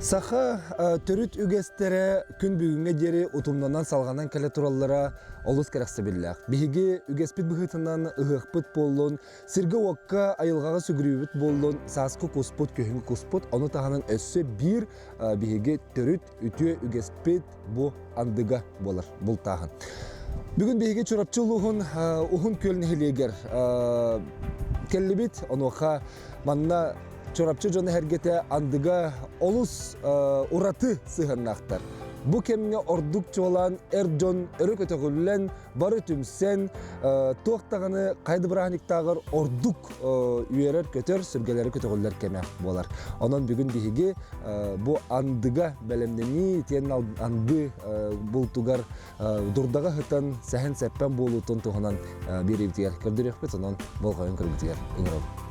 Саха төрүт үгэстэрэ күн бүгүҥҥэ диэри утумнанан салҕанан кэлэ тураллара олус кэрэхсэбиллээх. Биһиги үгэспит быһыытынан ыһыахпыт буоллун, сиргэ-уокка айылҕаҕа сүгүрүйбүт буоллун, сааскы куспут, күһүҥҥү куспут, ону таһынан өссө биир биһиги төрүт үтүө үгэспит бу андыга буолар бултааһын. Бүгүн биһиги Чурапчы улууһун Уһун Күөл нэһилиэгэр кэллибит. Онуоха манна Чурапчы дьоно сэргэтэ андыга олус ураты сыһыаннаахтар. Бу кэмҥэ ордук чуолаан эр дьон өрө көтөҕүллэн, бары түмсэн, туох даҕаны хайда бырааһынньыктааҕар ордук үөрэр-көтөр, сүргэлэри көтөҕүллэр кэмэ буолар. Онон бүгүн биһиги бу андыга бэлэмнэнии, итиэннэ анды бултугар дурдаҕа сытан сэһэн-сэппэн буолуутун туһунан биэриибитигэр көрдөрүөхпүт, онон болҕойон көрбүтүгэр ыҥырабыт.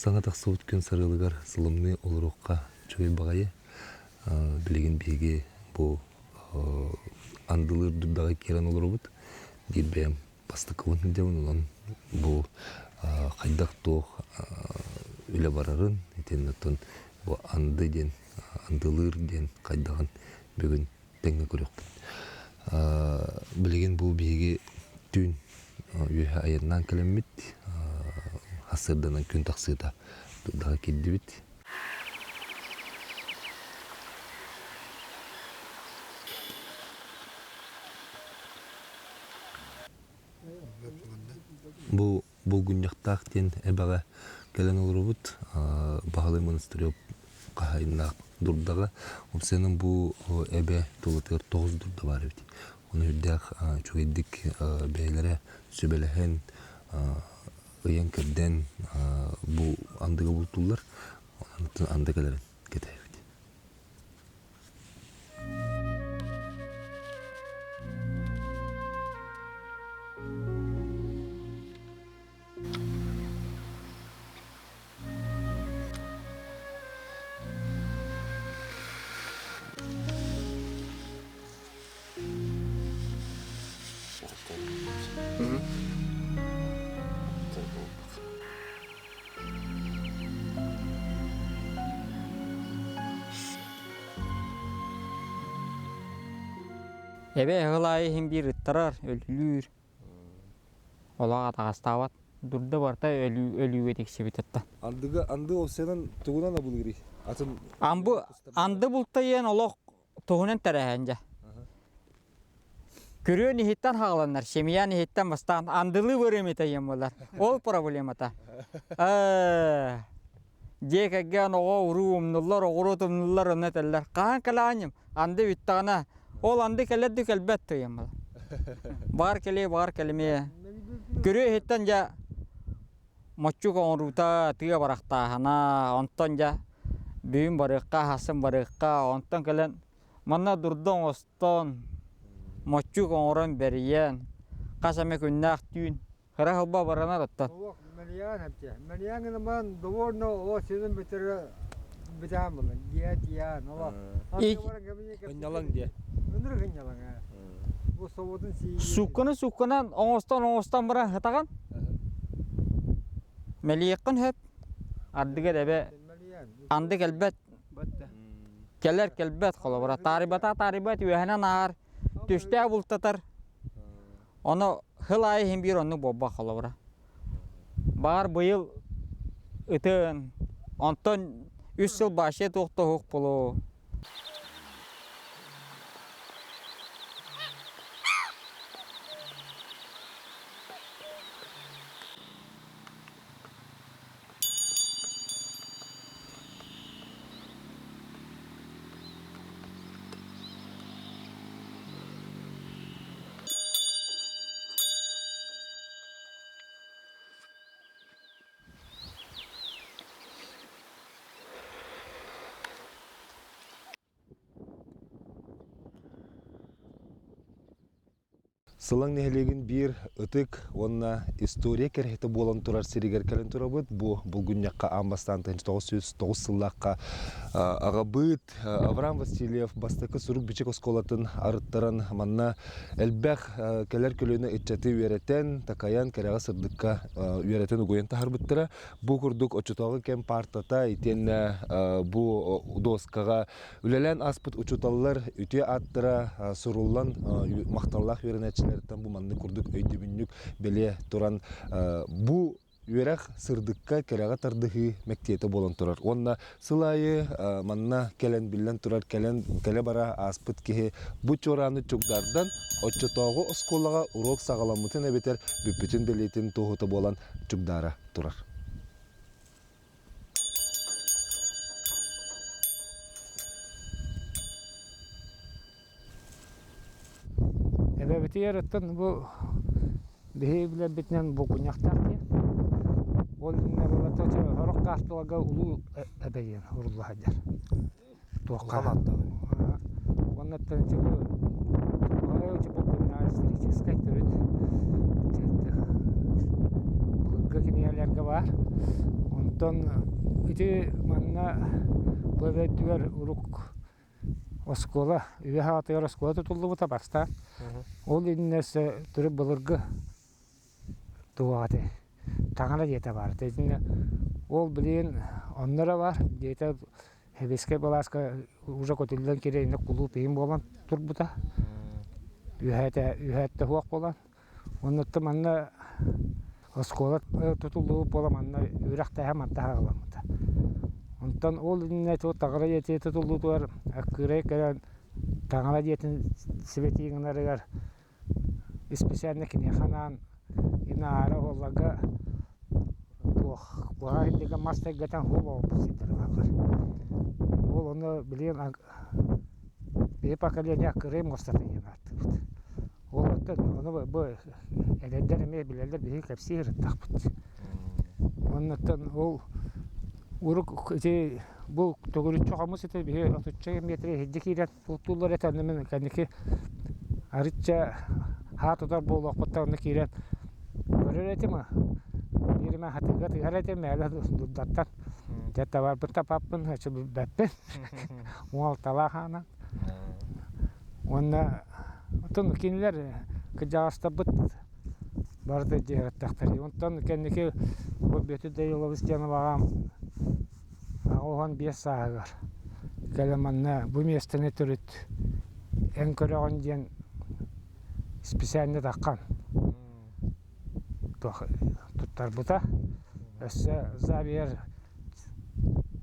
Саҥа тахсыбыт күн сарыалыгар сылымныы олоруохха үчүгэй баҕайы. Билигин биһиги бу андылыыр дурдаҕа киирэн олоробут. Биир бэйэм бастакыбын сылдьабын, онон бу хайдах-туох үлэ барарын, итиннэ оттон бу анды диэн, андылыыр диэн хайдаҕын бүгүн тэҥҥэ көрүөхпүт. Билигин бу биһиги түүн үөһэ айаннаан кэлэммит, сарсыарданан күн тахсыыта дурдаҕа киирдибит. Бу Булгунньахтаах диэн эбэҕэ кэлэн олоробут. Баһылай Монастырев хаһаайыннаах дурдаҕа. Уопсайынан бу эбэ тулатыгар 9 дурда баар эбит. Ону үрдээх үчүгэйдик бэйэлэрэ сүбэлэһэн, ыйан-кэрдэн бу андыга бултууллар. Онон анды кэлэрин кэтэһэбит. Эбэ ыһыл аайы иһин биир ыттарар, өлүүлүүр. Олох атаҕастаабат. Дурда барыта өлүү өлүүгэ тиксибит аттан. Андыга анды овсянан тугунан абылыырый? Атын Амбы анды бултайыан олох туһунан тэрээһин дьэ. Күрүөн иһиттэн хаҕаланар, семьян иһиттэн бастаан андылыы вырымыта диэн буолар. Ол проблемата. Дьиэ кэргэн оҕо уруу умнуллар, оҕуруот умнуллар онно этэллэр. Хаһан кэлэҕиним? Анды бүттэҕинэ, ол анды кэлэр да кэлбэт диэн буолар. Баҕар кэлиэ, баҕар кэлимиэ. Күрүө иһиттэн дьэ моччук оҥоруута, тыа барахтааһына, онтон дьэ бүгүн барыахха, аһасын барыахха, онтон кэлэн манна дурда оҥостон, моччук оҥорон бэрийэн, хас эмэ күннээх түүн кыра халба баранар оттон. Олох мэлийээн эбитэ. Мэлийээн гынан довольно олох сирин бүтэрэ бүтээн булан, дьиэ тиийэн, олох. Ынньалаҥ диэ. Ынырык ынньалаҥ ээ. Бу соботун сии. Сукканы сукканан оҥостон оҥостон баран хатаҕын. Мэлийэххин сөп. Ардыгар эбэ анды кэлбэт. Кэлэр кэлбэт холобура. Таарыйбата таарыйбат үөһэнэн аар. Түстээх бултатар. Ону сыл аайы иһин биир оннук буолбат холобура. Баҕар быйыл ытын, онтон үс сыл вообще туох да уһук буолуо. Сылаҥ нэһилиэгин биир ытык уонна история кэрэһитэ буолан турар сиригэр кэлэн турабыт. Бу булгунньахха аан бастаан 1909 сыллаахха аҕабыыт Авраам Васильев бастакы сурук-бичик оскуолатын арыттаран манна элбэх кэлэр көлүөнэ ыччаты үөрэтэн, такайан, кэрэҕэ-сырдыкка үөрэтэн угуйан таһаарбыттара. Бу курдук оччотооҕу кэм паартата итиэннэ бу дуоскаҕа Үлэлээн ааспыт учууталлар үтүө ааттара суруллан махталлаах үөрэнээччилэриттэн бу маннык курдук өйдөбүнньүк бэлиэ туран бу үөрэх сырдыкка кэрэҕэ тардыһыы мэктиэтэ буолан турар. Уонна сыл аайы манна кэлэн биллэн турар кэлэн кэлэ-бара ааспыт киһи бу чуорааны чугдаардан оччотооҕу оскуолаҕа уруок саҕаламмытын эбэтэр бүппүтүн бэлиэтин туоһута буолан чугдаара турар. Эбэбитигэр оттон бу биһиги билэрбитинэн булгунньахтаах диэн. Ол иннинэ былата сорох каарталарга улуу эбэ диэн урулла сылдьар. Туохха Уонна оттон ити бу историческай төрүт былыргы кинигэлэргэ баар. Онтон ити манна бу эбэ үрдүгэр урук оскуола үйэ саҕатыгар оскуола тутуллубута бастаан. Ол иннинэ өссө төрүт былыргы туох этэй таҥара дьиэтэ баар этэ. Итиннэ ол билигин онно эрэ баар дьиэтэ Сэбиэскэй былааска уже көтүллэн киирэн иннэ кулууп иһин буолан турбута. Үөһээтэ үөһээттэ суох буолан. Оннуттан манна оскуола тутуллубут буолан манна үөрэхтээһин манта хаалламмыта. Онтон ол иннинэ таҥара дьиэтэ тутуллуутугар Аккыырай кэлэн таҥара дьиэтин сибэтии гынарыгар Исписээннэ киниэхэ анаан инаара уолларга туох куһаҕан иһиллигэ мас тэлгэтэн уол оҕолорбут сирдэрэ бааллар. Ол ону билигин биһи поколение Крым муостата диэн ааттыыбыт. Ол оттон ону бу эдэрдэр эмиэ билэллэр биһиги кэпсии сырыттахпыт. Оннуттан ол урук ити бу төгүрүччү хомус ити биһи отучча метр иһирдьэ киирэн Бултууллар этэ онно мин кэнники арычча хаа тутар буолуохпуттан онно киирэн көрөр этим биир эмэ хатыыга тыһар этим мээлэ дурдаттан дьэ табарбын тапаппын өссө билбэппин уҥалталаах аанан уонна оттон кинилэр кырдьаҕастарбыт барыта дьиэҕиттэхтэр онтон кэнники бу Бүөтүр Данилович диэн абаҕам 85 сааһыгар кэлэн манна бу миэстэни төрүт эн көрөҕүн диэн специально таххан туттарбыта. Өссө Забиер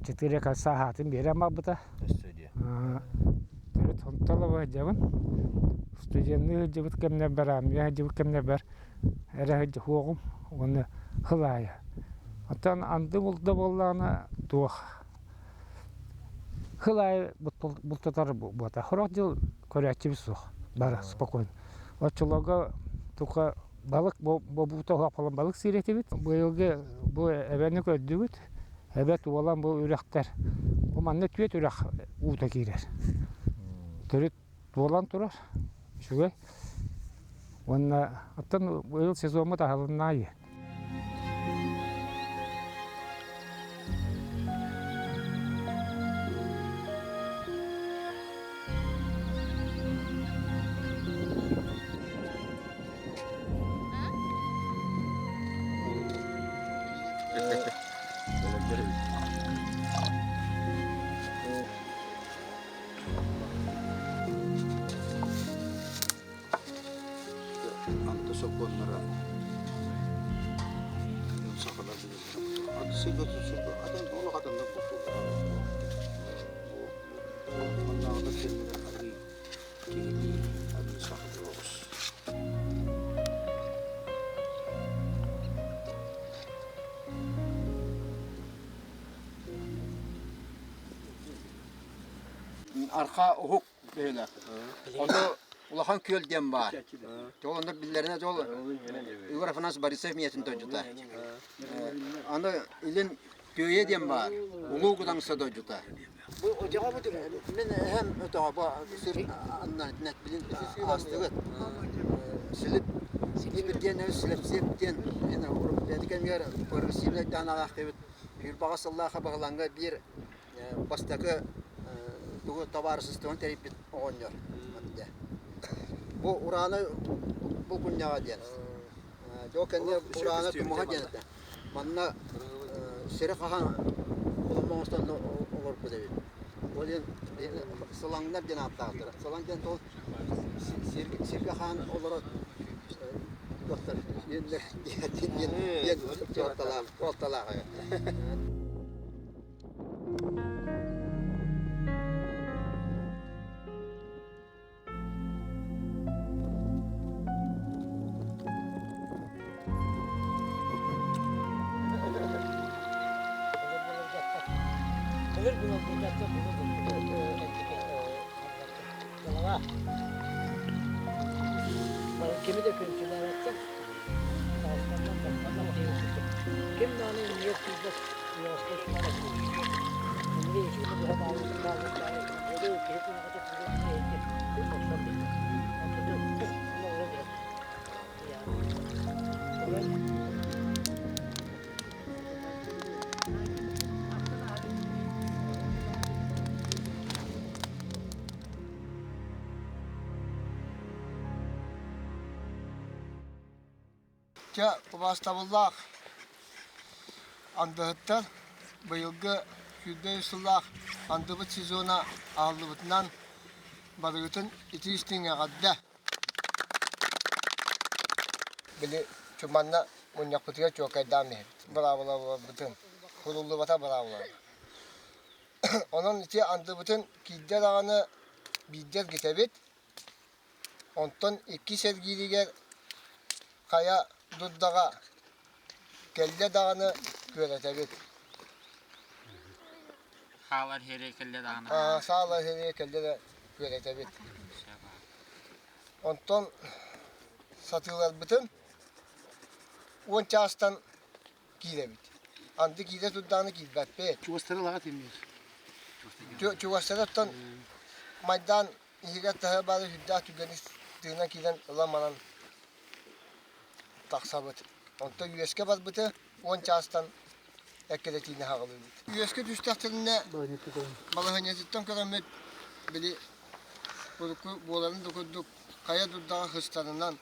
четыре кольца аһаатын биэрэн барбыта. Төрүт онтон ыла сылдьабын. Студенныы сылдьыбыт кэмнэрбэр, армия сылдьыбыт кэмнэрбэр эрэ сылдьыһуоҕум уонна сыл аайы. Оттон анды булда буоллаҕына туох сыл аайы бултатар буолбатах. Сорох дьыл көрөөччүбүт суох, бары спокойно. Оччолорго тука балык бобуута суох буолан балык сиир этибит. Быйылгы бу эбэни көрдүбүт. Эбэ туолан бу үрэхтэр бу манна түөрт үрэх уута киирэр. Төрүт туолан турар. Үчүгэй. Уонна оттон быйыл сезоммут аһылыннаайы. Анты сокуоннара сахалар Арха уһук бөһүлэк. Ону улахан күөл диэн баар. Ол онно биллэринэ ол Егор Афанасьевич Борисов миэтин дойдута. Аны илин Түөйэ диэн баар. Улуу Кудаҥса дойдута. Бу мин эһэм өтөҕө бу сир анна билин аастыгыт. Силип Силип диэн Силипсиэп диэн бэйэтэ кэмигэр прогрессивнай даан Сүүрбэҕэ сыллаах баһылаҥҥа биир бастакы тугу табаарысыстыбаны тэрийбит оҕонньор. Бу урааны булгунньаҕа диэн. Дьэ ол кэннэ урааны тумуһа диэн этэ. Манна сири хаһан оломмо оҥостон олорбут эбит. Ол иһин сылаҥнар диэн ааттаахтара. Сылаҥ диэн ол сиргэ хаан олорор туохтар диэн диэн суолталаах Былыр Кими да күнчүлээбэттэр, ким даҕаны иннигэр тиийбэт Чэ, убаастабыллаах андыһыттар, быйылгы 23 сыллаах андыбыт сезона аһыллыбытынан барыгытын итии-истиҥ эҕэрдэ! Били манна мунньахпытыгар чуолкайдаан иһэбит. Быраабылаларбытын, куруллубата быраабылалар. Онон ити андыбытын киирдэ даҕаны биирдэ эргитэбит. Онтон иккис эргииригэр хайа дурдаҕа кэллэ даҕаны күөрэтэбит. Хаалар иһэрэ кэллэ даҕаны. Саалар иһэрэ кэллэ да күөрэтэбит. Онтон сатыыларбытын 10 чаастан киирэбит. Анды киирэ турдаҕына киирбэппит. Чугастары лаҕа тимир. Чугастары оттон майдаан иһигэр таһы бары сүрдээх түргэнник тыынан киирэн ылан манан тахсабыт. Онтон үөскэ барбыты 10 чаастан эккирэтиини хаҕылыыбыт. Үөскэ түстэхтэринэ балаһыанньатыттан көрөммүт били урукку буоларын да курдук хайа дурдаҕа хыстанынан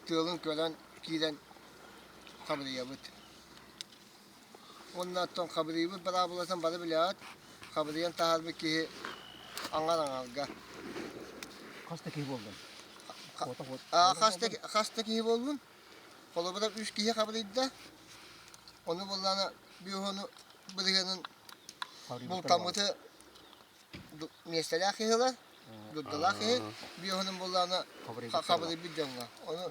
тыалын көрөн киирэн хабырыйабыт. Уонна оттон хабырыйбыт быраабылатын бары билэҕит. Хабырыйан таһаарбыт киһи аҥар аҥарга. Хас да киһи буоллун? Хас да киһи буоллун? Холобура үс киһи хабырыйда. Ону буоллаана биоһону бырыһыанын бултаммыты миэстэлээх киһи ылар. Дурдалаах киһи биоһунун буоллаҕына хабырыйбыт дьоҥҥо. Ону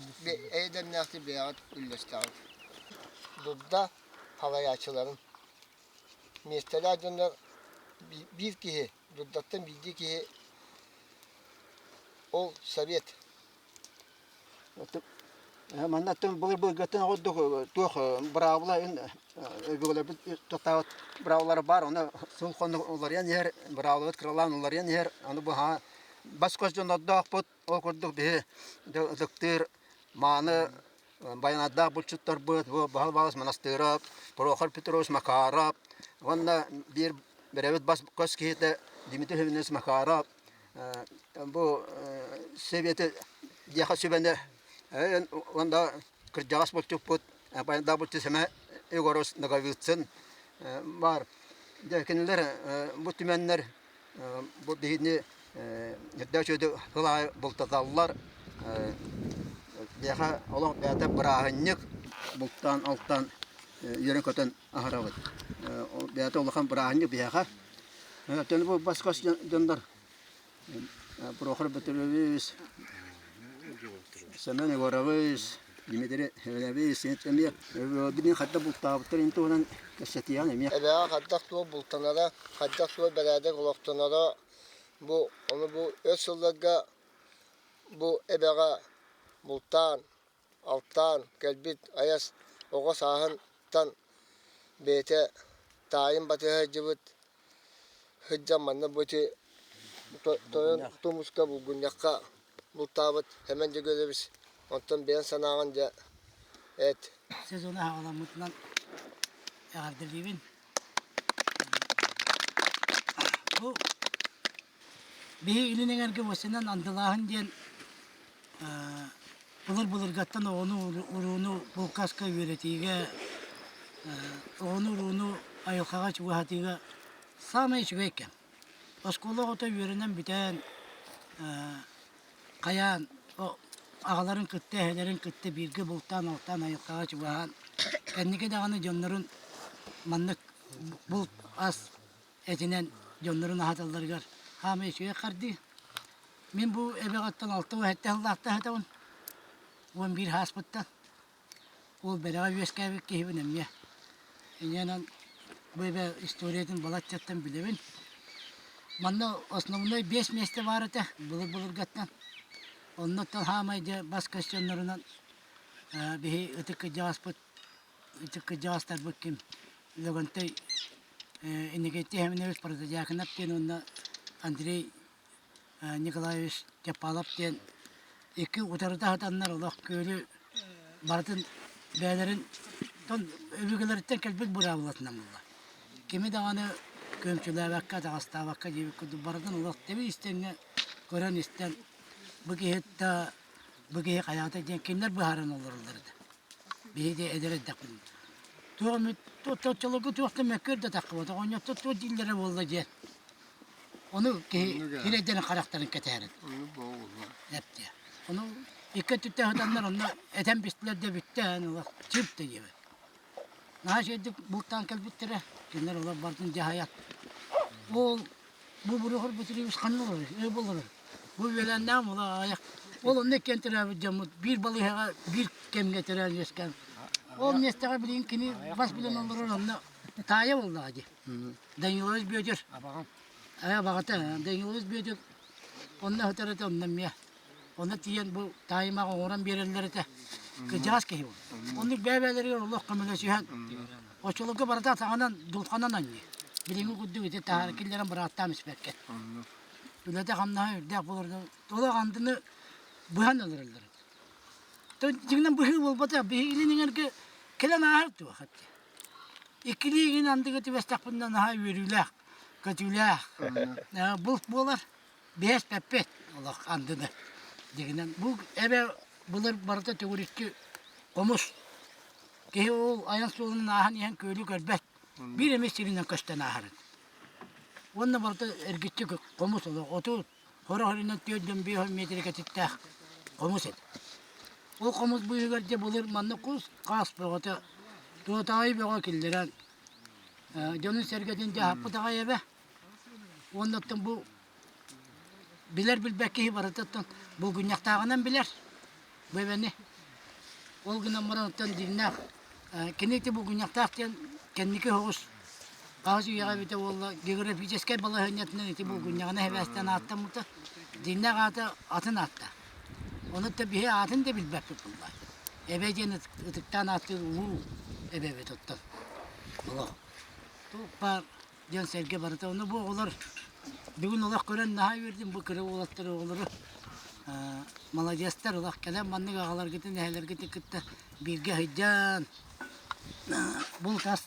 эйэ-дэмнээхтик бэйэҕит үллэстэҕит. Дурда халайааччыларын миэстэлээх дьоннор биир киһи дурдаттан биирдии киһи ол совет Манна былыр-былыргыттан ордук туох быраабыла өбүгэлэрбит тохтообут быраабылара баар, ону сыл-хонук уларыйан иһэр, быраабылабыт кыралаан уларыйан иһэр, аны бу бас-көс дьоннордоохпут, ол курдук биһи ытыктыыр мааны байанайдаах булчуттарбыт, бу Баһыл Баҕас Монастыров, Прохор Петрович Макаров уонна биир бэрэбит бас-көс киһитэ Дмитрий Семенович Макаров бу Советы диэхэ сүбэни уонна кырдьаҕас булчуппут Баяндаах булчут Сэмэ Егорович Ноговицын баар. Дьэ кинилэр бу түмэннэр бу биһини үрдээх үчүгэйдик сыл аайы бултаталлар. Биһиэхэ олох бэйэтэ бырааһынньык бултаан алтаан үөрэн-көтөн аһарабыт. Бэйэтэ улахан бырааһынньык биһиэхэ. Оттон бу бас-көс дьоннор Прохор Петрович, Семен Егорович, Дмитрий Иванович эмиэ билин хайдах бултаабыттарын туһунан кэпсэтиэҕин эмиэ. Эбэҕэ хайдах туох бултанара, хайдах суол бэрээдэк олохтоноро бу ону бу өр сылларга бу эбэҕэ бултаан алтаан кэлбит айас оҕо сааһыттан бэйэтэ таайын батыһа сылдьыбыт сылдьан манна бу ити тойон тумуска булгунньахха бултаабыт Сэмэн Дьөгүөрэбис онтон бэйэҥ санааҕын дьэ эт Сезон аҕаламмытынан эҕэрдэлиибин. Бу биһи илин эҥэргэ уосанан андылааһын диэн Былыр-былыргаттан оҕону урууну булкаска үөрэтиигэ, оҕону урууну айылҕаҕа чугаһатыыга саамай үчүгэй кэм. Оскуола оҕото үөрэнэн бүтэн, хайаан аҕаларын кытта, эһэлэрин кытта бииргэ бултаан-алтаан айылҕаҕа чугаһаан, кэнники даҕаны дьоннорун маннык булт ас этинэн дьоннорун аһаталларыгар хаамай үчүгэй хардыы. Мин бу эбэҕиттэн 67 сыллаахта сытабын. 11 ааспыттан. Ол бэрэҕэ үөскээбит киһибин эмиэ. Инньэнэн бу эбэ историятын балаччаттан билэбин. Манна основной биэс миэстэ баар этэ былыр-былыргаттан. Оннуттан хаамай дьэ бас көстөннөрүнэн биһи ытык кырдьаҕаспыт ытык кырдьаҕастарбыт ким Лөгөнтөй Иннокентий Семенович Протодьяконов диэн уонна Андрей Николаевич Чапалов диэн икки утарыта сытаннар олох күөлү барытын бэйэлэрин өбүгэлэриттэн кэлбит быраабылатынан булла. Кими даҕаны күөмчүлээбэккэ, атаҕастаабакка диэбит курдук барытын олох тэбис истэҥҥэ көрөн-истэн бу киһи да бу киһи хайаата диэн кинилэр быһааран олороллор этэ. Биһиги эдэр эрдэхпитинэ. Туох эмит оччолорго туох да мөккүөр да таххыбат, оҕонньоттор туох дииллэрэ буолла диэн. Ону киһи сирэйдэрин харахтарын кэтэһэрин. Эптиэ. Ону икки өттүттэн сытаннар онно этэн бистилэр да бүттэ эн чып да диэбит. Наһаа үчүгэйдик бултаан кэлбиттэрэ. Кинилэр олор барытын дьаһайан. Ол бу Буруохар Бутуриевич ханна олорор? Ыы олорор. Бу үөлээннээҕим ол аҕыйах. Ол онно иккиэн төрөөбүт дьоммут биир балыыһаҕа биир кэмҥэ төрөөн үөскээн. Ол миэстэҕэ билигин кини бас билэн олорор онно таайа буоллаҕа дии. Данилович Бүөтүр. Абаҕам. Ээ абаҕата Данилович Бүөтүр онно сытар этэ онно эмиэ. Онно тиийэн бу таайымаҕа оҥорон биэрэллэр этэ. Кырдьаҕас киһи ол. Оннук бэйэ-бэйэлэригэр олох көмөлөсүһэн оччолорго барыта атаҕынан дулҕанан анньыы. Билиҥҥи курдук ити таһаара киллэрэн бырааттаан испэккэ. Үлэтэ-хамнаһа үрдээх буолар олох андыны быһан өлөрөллөр. Дьиҥинэн быһыы буолбатах биһиги илин эҥэргэ кэлэн ааһар туох этэ. Иккилии игин андыга түбэстэхпинэ наһаа үөрүүлээх, көтүүлээх булт буолар. Биэс пэппит олох андыны. Дьиҥинэн бу эбэ былыр барыта төгүрүччү хомус. Киһи ол айан суолунан ааһан иһэн күөлү көрбөт. Биир эмис сиринэн көстөн ааһарын. Уонна барыта эргиччи хомус олох оту Сорох өрүнэн 405 миэтэрэ кэтиттээх хомус этэ. Ол хомус быыһыгар дьэ былыр манна кус хаас бөҕөтө, туотаайы бөҕө киллэрэн дьонун-сэргэтин дьаһаппыт аҕай эбэ. Уонна оттон бу Билэр билбэт киһи барыта оттон булгунньахтааҕынан билэр бу эбэни. Ол гынан баран оттон дьиҥнээх кини ити булгунньахтаах диэн кэнники соҕус хаһыс үйэҕэ эбитэ буолла географическай балаһыанньатынан ити булгунньаҕына сибээстээн ааттаммыта. Дьиҥнээх аата атын ааттаах. Ону да биһи аатын да билбэппит буолла. Эбэ диэн ытыктаан ааттыыр улуу эбэбит оттон. Олох. Туох баар дьон-сэргэ барыта. Ону бу оҕолор бүгүн олох көрөн наһаа үөрдүм бу кыра уолаттар оҕолору маладьыастар олох кэлэн маннык аҕаларгытын эһэлэргитин кытта бииргэ сылдьан булт-ас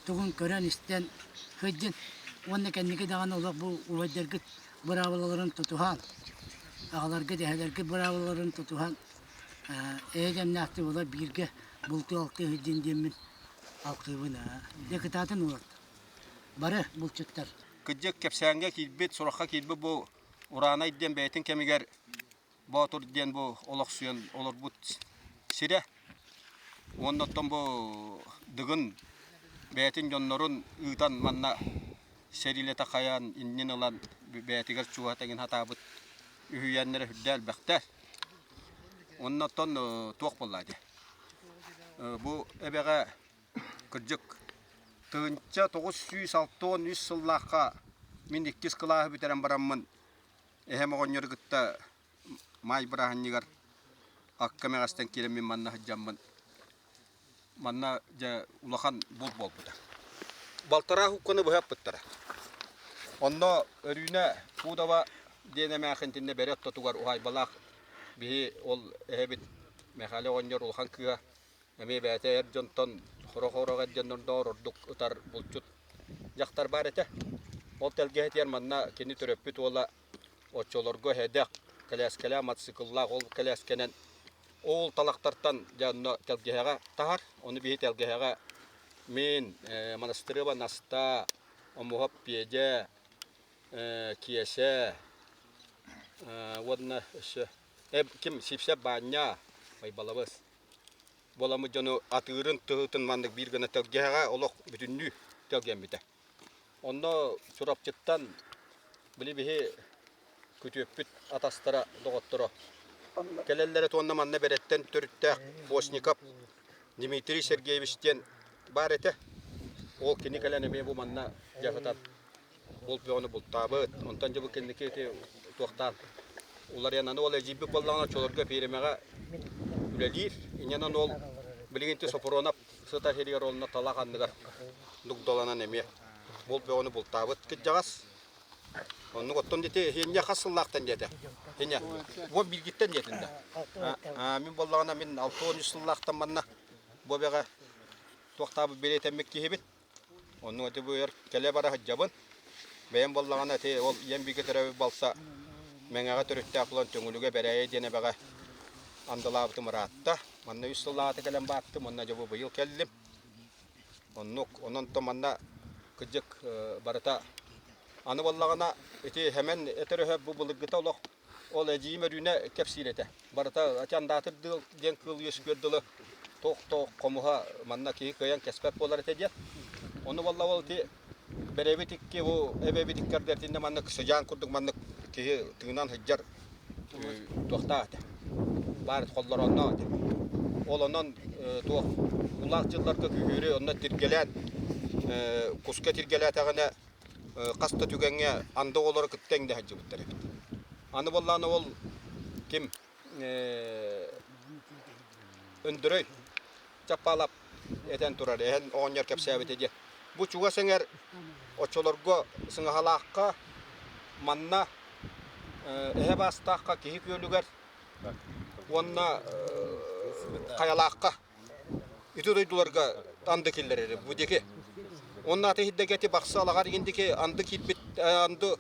тугун көрөн-истэн сылдьын уонна кэнники даҕаны олох бу убайдаргыт быраабылаларын тутуһан аҕаларгыт эһэлэргит быраабылаларын тутуһан эйэ дэмнээхтик олор бииргэ бултуу-алтыы сылдьын диэммин алкыыбын дьэ кытаатын уолаттар бары булчуттар Кырдьык кэпсээҥҥэ киирбит, сурахха киирбит бу Ураанай диэн бэйэтин кэмигэр Боотур диэн бу олохсуйан олорбут сирэ. Уонна оттон бу Дыгын бэйэтин дьоннорун ыытан манна сэриилэтэ хайаан иннин ылан бэйэтигэр чугаһата эҥин сатаабыт үһүйээннэрэ үрдэ элбэхтэр. Уонна оттон туох буолла дии. Бу эбэҕэ кырдьык 1963 сыллаахха мин иккис кылааһы бүтэрэн бараммын эһэм оҕонньору кытта маай бырааһынньыгар акка мэҕэстэн киирэн мин манна сылдьаммын манна дьэ улахан булт буолбута. Балтараа хукканы быһа ыппыттара. Онно Өрүүнэ Пудова диэн эмээхин итиннэ бэрэ ортотугар уһаайбалаах биһи ол эһэбит Мэхээлэ оҕонньор улахан кыыһа эмиэ бэйэтэ эр дьонтон хоро-хорох эр дьоннордооҕор ордук ытар булчут дьахтар баар этэ. Ол тэлгэһэтигэр манна кини төрөппүт уола оччолорго эһэдэх кэлээскэлээх мотоцикллаах ол кэлээскэнэн ол талахтартан дьэ онно тэлгэһэҕэ таһар. Ону биһи тэлгэһэҕэ мин, Монастырева Настаа, Омуһап Пиэдьэ, Киэсэ уонна өссө ким Сипсэп Баанньа, Байбалабыс буоламмыт дьону атыырын тыһытын маннык биир гына тэлгэһэҕэ олох бүтүннүү тэлгэммитэ. Онно Чурапчыттан били биһи күтүөппүт атастара, доҕотторо кэлэллэрэ уонна манна Бэрэттэн төрүттээх Постников Дмитрий Сергеевич диэн баар этэ. Ол кини кэлэн эмиэ бу манна дьаһытан булт бөҕөнү бултаабыт. Онтон дьэ бу кэнники ити туохтаан уларыйан аны ол эдьиийбит буоллаҕына оччолорго пиэримэҕэ үлэлиир. Инньэнэн ол билигин ити Сопуруонап сытар сиригэр онно талах анныгар дугдаланан эмиэ булт бөҕөнү бултаабыт кырдьаҕас. Оннук оттон ити хиньэ хас сыллаахтан диэтэ? Хиньэ уон бииргиттэн диэтин да. Мин буоллаҕына мин 63 сыллаахтан манна бу эбэҕэ туохтаабыт бэлиэтэммит киһибит. Оннук ити бу өр кэлэ бара сылдьабын. Бэйэм буоллаҕына ити ол ийэм бииргэ төрөөбүт балса Мэҥэҕэ төрүттээх буолан Төҥүлүгэ Бэрээйэ диэн эбэҕэ андылаабытым ыраатта. Манна үс сыллааҕыта кэлэн бааттым уонна дьэ бу быйыл кэллим. Оннук, онон то манна кырдьык барыта аны буоллаҕына ити Хэмэн этэр өһө бу былыргыта олох ол эдьиийим Өрүүнэ кэпсиир этэ. Барыта ачандаатыр диэн кыыл үөскүөр дылы туох-туох хомуһа манна киһи кыайан кэспэт буолар этэ диэн. Ону буолла ол ити бэрэбит икки бу эбэбит икки ардыгар итиннэ маннык сыдьаан курдук маннык киһи тыынан сылдьар туохтаах этэ баар холлороонноох этэ ол онон туох улаах дьылларга күһүөрү онно тиргэлээн куска тиргэлээтэҕинэ хас да түгэҥҥэ анды оҕолоро кытта тэҥнэһэ сылдьыбыттар эбит аны буоллаҕына ол ким Өндөрөй Чаппаалап этэн турар эһэн оҕонньор кэпсээбитэ диэн бу чугас эҥэр оччолорго Сыҥаһалаахха манна Эһэ Баастаахха киһи күөлүгэр уонна Хайалаахха ити дойдуларга анды киллэрэр бу диэки. Уонна аты иһирдэгэ ити Бахсы Алаҕар игин диэки анды киирбит анды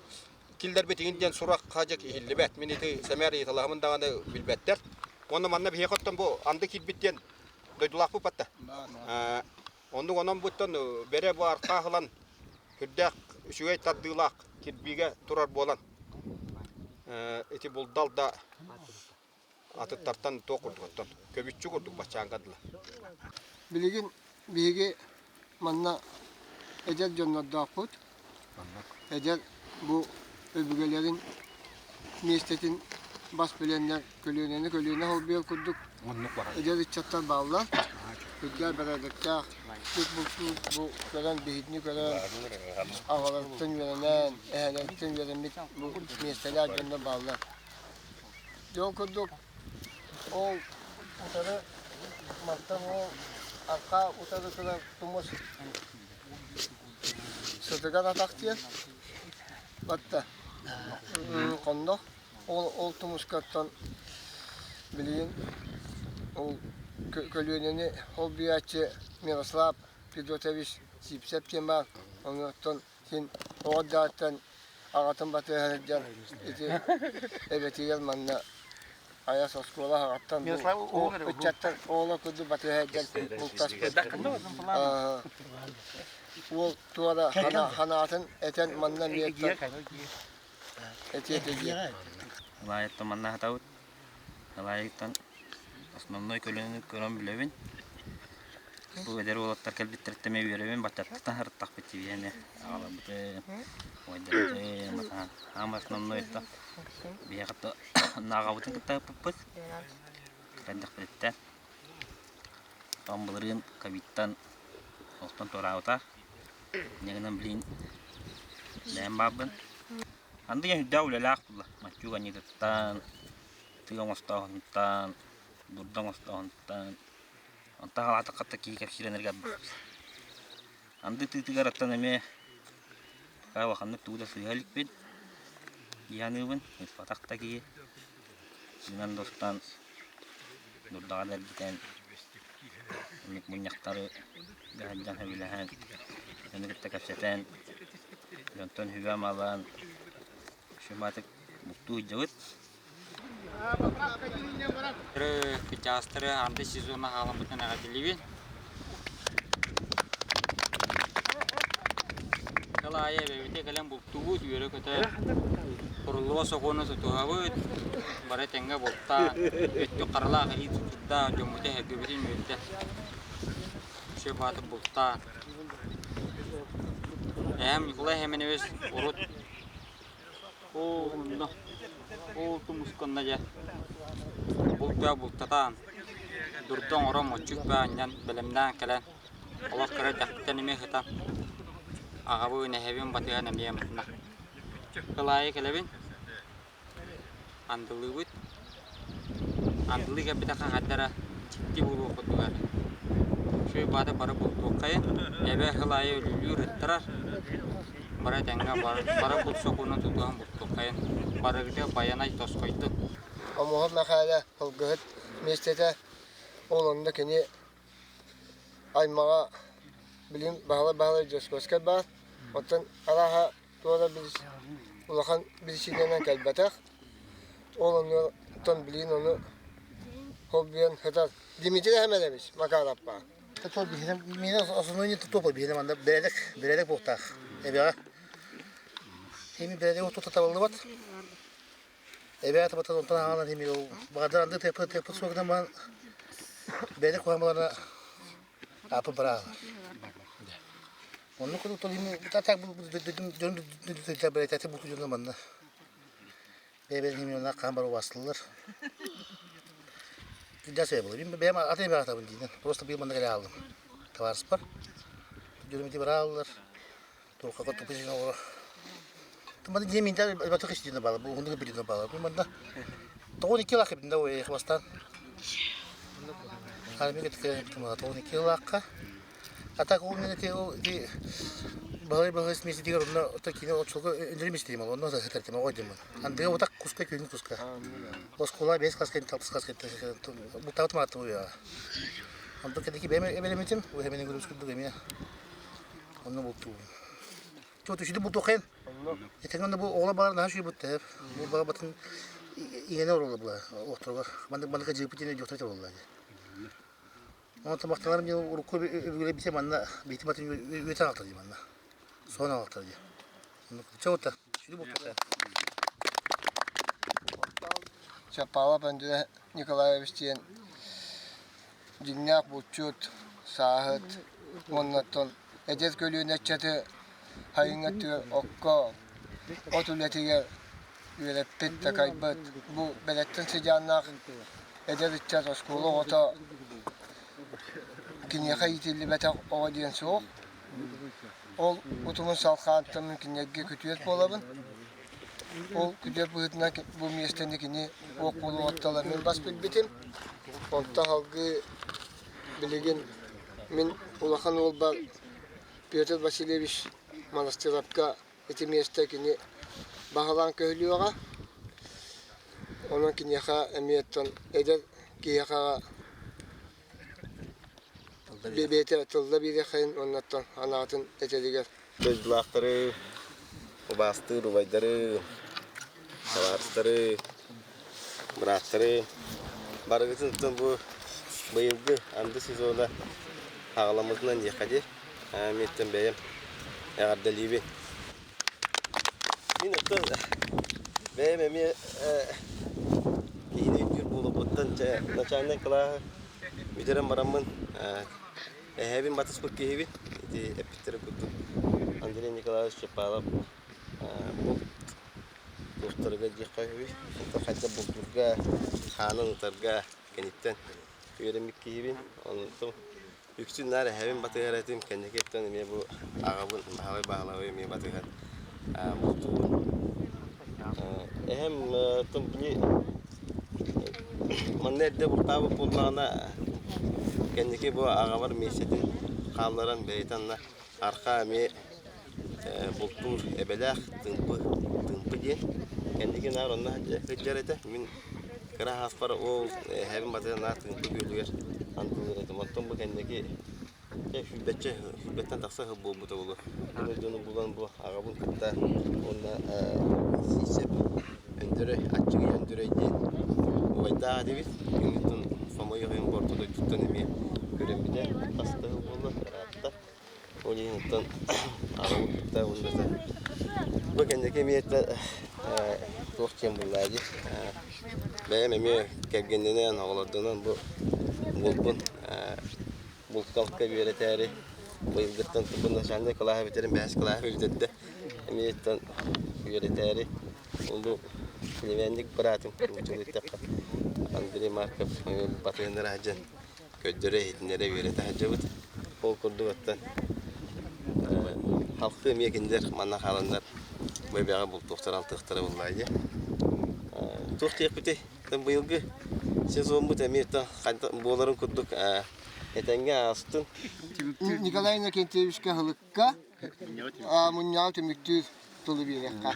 киллэрбит игин диэн сурах хадьык иһиллибэт. Мин ити сэмээр ыйыталаһымын даҕаны билбэттэр. Уонна манна биһиэхэ оттон бу анды киирбит диэн дойдулаахпыт батта. Оннук онон буттан бэрэ бу архаах ылан сүрдээх үчүгэй тардыылаах кирбиигэ турар буолан ити булдал да атыттартан туох курдук оттон көбүччү курдук баччааҥҥа дылы. Билигин биһиги манна эдэр дьоннордоохпут. Эдэр бу өбүгэлэрин. миэстэтин бас билэннэр көлүөнэни көлүөнэ холбуйар курдук эдэр ыччаттар бааллар. Үрдээх бэрээдэктээх түк бултуур бу көрөн биһигини көрөн аҕаларыттан үөрэнэн, эһээлэриттэн үөрэммит бу миэстэлээх дьоннор бааллар. Дьэ ол курдук ол утары мантан ол арҕаа утары турар тумус сытыгар атах диэн батта хоннох ол ол тумускаттан билигин ол көлүөнэни холбуйааччы Мирослав Федотович Сивцев диэн баар онуоттан син оҕо эрдэҕиттэн аҕатын батыһан сылдьан ити эбэтигэр манна айас оскуола аҕаттан ыччаттар оҕолор курдук батыһа сылдьан бултаспыт уол туора ханаатын этэн манна эмиэ этиэ этэ Алаайыттан манна аһатабыт. Алаайыттан основной көлөнү көрөн билэбин. Бу эдэр уолаттар кэлбиттэриттэн эмиэ үөрэбин, баччаттан сырыттахпыт дии эмиэ аҕаларбытын, убайдарбытын, матаан. Аама основной это биһиэхэ аҕабытын кытта ыппыппыт. Кэллэхпититтэн. Оттон былырыын ковидтан олохтон туораабыта. Инньэ гынан билигин бэйэм баарбын. Анды диэн үрдээх үлэлээх буолла. Маччук анньыытыттан, тыы оҥостооһунтан, дурда оҥостооһунтан. Онтон халаатахха киһи кэпсиирэнэргэ Анды тыытыгар оттон эмиэ пока улаханнык тугу да сыыһа иликпин. Дии саныыбын. Ыыппатах да киһи. Тыынан да устан, дурдаҕа да эргитэн, инник мунньахтары сылдьан сөбүлэһэн, дьону кытта кэпсэтэн, дьонтон сүбэ-амалаан, шуматык бултуу сылдьабыт. Кычаастары анды сезона хаалыммытын эҕэрдэлиибин. Сыл аайы эбэбитэ кэлэн бултуубут, үөрэ-көтө куруллуба сокуону тутуһабыт, бары тэҥҥэ бултаан, өттүк харалаах илии тутурдаах дьоммуту эһэргэбитин үөрдэ. Үчүгэй баатыр бултаан. Эһэм Ньукулай Сэмэнэбис урут Оо, онно, ол тумусканна дьэ, бултуйа бултатаан, дурда оҥорон моччук баанньан бэлэмнээн кэлэн, олох кыра эрдэхпиттэн эмиэ сытан, аҕабын, эһэбин батыһан эмиэ манна Кыл аайы кэлэбин, андылыыбыт. Андылыы кэлбитэххэ хайда эрэ дьикти буолуох курдуга. Үчүгэй баата бары бултуоххайын, эбэ сыл аайы өлүүлүүр ыттарар, бары этэҥҥэ бары булт сокуонун тутуһан бултуоххайын, барыгытыгар байанай тосхойдун. Омуһа Мэхээлэ сылгыһыт миэстэтэ, ол онно кини аймаҕа билигин Баһылай Баһылай Дьоскуоскай баар, оттон арааһа туора улахан биричиинэнэн кэлбэтэх. Ол оннуттан билигин ону холбуйан сытар Дмитрий Хэмэлэвич Макаровпа. Миэнэ основной не топа биһиэнэ манна бэрээдэк бэрээдэк буолуохтаах эбэҕэ. Эми бэрээдэк тута табыллыбат. Эбээ табатан онтон аҕалан эми ол баҕардар анды тыаппыт тыаппыт суох гынан баран бэрээдэк куһаҕан баларына ааппыт бараалар. Оннук курдук так дьон бэрээдэкти булту дьоно манна бэйэ-бэйэлэрин хаан барар убаастыыллар. Дьэ буолар. Бэйэм атын эбэҕэ атабын диинэн. Просто быйыл манна кэлэ хааллым. Табаарыспар. Дьонум ити барааллар. Туохха туппут оҕолор. Манна дьиэ минтэ элбэтэх истиинэ баалар. Бу уһуннук билинэ баалар. Бу манна 92 лаах эбитин да ой бастаан. Армия 92 лаахха. А так ол мен ити ол ити баһылай баһылай смеситигэр онно ото киинэ оччолго өндөрүм истиим ол онно сытар тема ой диммын. Андыга утак куска күн куска. Оскуола бес класс кэнтэ алтыс класс кэнтэ бутаабытым ааттым уйа. Онтон кэнники бэйэм эбэлэммитим, эбэни көрүс курдук эмиэ онно бултуубун. Чуот үчүгэй бултуоххайын. Этэҥҥэ онно бу оҕолор баҕар наһаа үчүгэй буттар. Бу баҕар батын иҥэнэ оруолла була олохторугар. Маннык маннык дьыыппыт диэн өйдүөхтэрэ буолла дии. Онтон махтанарым диэн урукку өбүгэлэрбитин манна биһиги батын үөтэн аҕалтар дии манна. Соһон аҕалтар дии. Чэ ута, сүрү бултуоххайын. Чаппаалап Андрей Николаевич диэн дьиҥнээх булчут, сааһыт уонна оттон эдэр көлүөнэ ыччаты сайыҥҥы өттүгэр окко, от үлэтигэр. үөрэппит, такайбыт. Бу бэлэттэн сыдьааннаах эдэр ыччат оскуола оҕото киниэхэ иитиллибэтэх оҕо диэн суох. Ол утумун салхаантан мин кинилэргэ күтүөт буолабын. Ол күтүөт быһыытынан бу миэстэни кини уох буолуоҕуттан мин бас билбитим. Онтон салгыы билигин мин улахан уолбар Петр Васильевич Монастыревка ити миэстэ кини баһылаан көһүлүөҕэ. Онон киниэхэ эмиэ оттон эдэр киһиэхэ бэйэтэ тылла биэриэххэйин уонна оттон анаатын этэригэр. Дойдулаахтары, убаастыыр убайдары, табаарыстары, бырааттары барыгытын оттон бу быйылгы анды сезона хаҕаламмытынан диэххэ дии. Миэттэн бэйэм эҕэрдэлиибин. Мин оттон бэйэм эмиэ киһини өйдүүр буолуохпуттан чэ начальнай кылааһы бүтэрэн бараммын эһээбин батыспыт киһибин. Ити эппиттэрин курдук Андрей Николаевич Чапалов булт туохтарыгар диэххэ үһү. Онтон хайдах бултуурга, хаанын ытарга кэнниттэн үөрэммит киһибин. Онтон Үксүн наар эһэбин батыһар этим, кэнники өттүн эмиэ бу аҕабын Баһылай Баһылайы эмиэ батыһан бултуубун. Эһэм били манна эрдэ бултаабыт буоллаҕына кэнники бу аҕабар миэстэтин хаалларан бэйэтэ анна архаа эмиэ бултуур эбэлээх Тыымпы Тыымпы диэн кэнники наар онно сылдьар этэ. Мин кыра сааспар ол эһэбин батыһан наар Тыымпы күөлүгэр андылыыр этим. Оттон бу кэнники дьэ сүүрбэччэ сүүрбэттэн тахса сыл буолбута буолуо. Аны дьону булан бу аҕабын кытта уонна Сиисэп Өндөрөй Аччыгый Өндөрөй диэн убайдаах этибит. Күҥҥүттэн хомойуох иһин бу орто дойдуттан эмиэ күрэммитэ хас да сыл буолла ыраатта. Ол иһин оттон аҕабын кытта уонна бу кэнники эмиэ туох диэн буоллаа дии бэйэм эмиэ кэргэннэнэн оҕолордонон бу уолбун булталка үөрэтээри быйылгыттан бу начальнай кылааһы бүтэрин бэһис кылааһы бүтэрдэ эмиэ оттон үөрэтээри ол бу племянник быраатым нууччалыы Андрей Марков батыһыннара сылдьан көрдөрө-иһитиннэрэ үөрэтэ сылдьабыт. Ол курдук оттон халкы эмиэ кинилэр манна хааланнар бэйбэҕэ бултуохтара-алтыахтара буоллаҕа дии. Туох диэхпитий, быйылгы сезоммут эмиэ буоларын курдук этэҥҥэ аастын. Николай Иннокентьевичка ыһылыкка мунньаҕы түмүктүүр тылы биэриэххэ.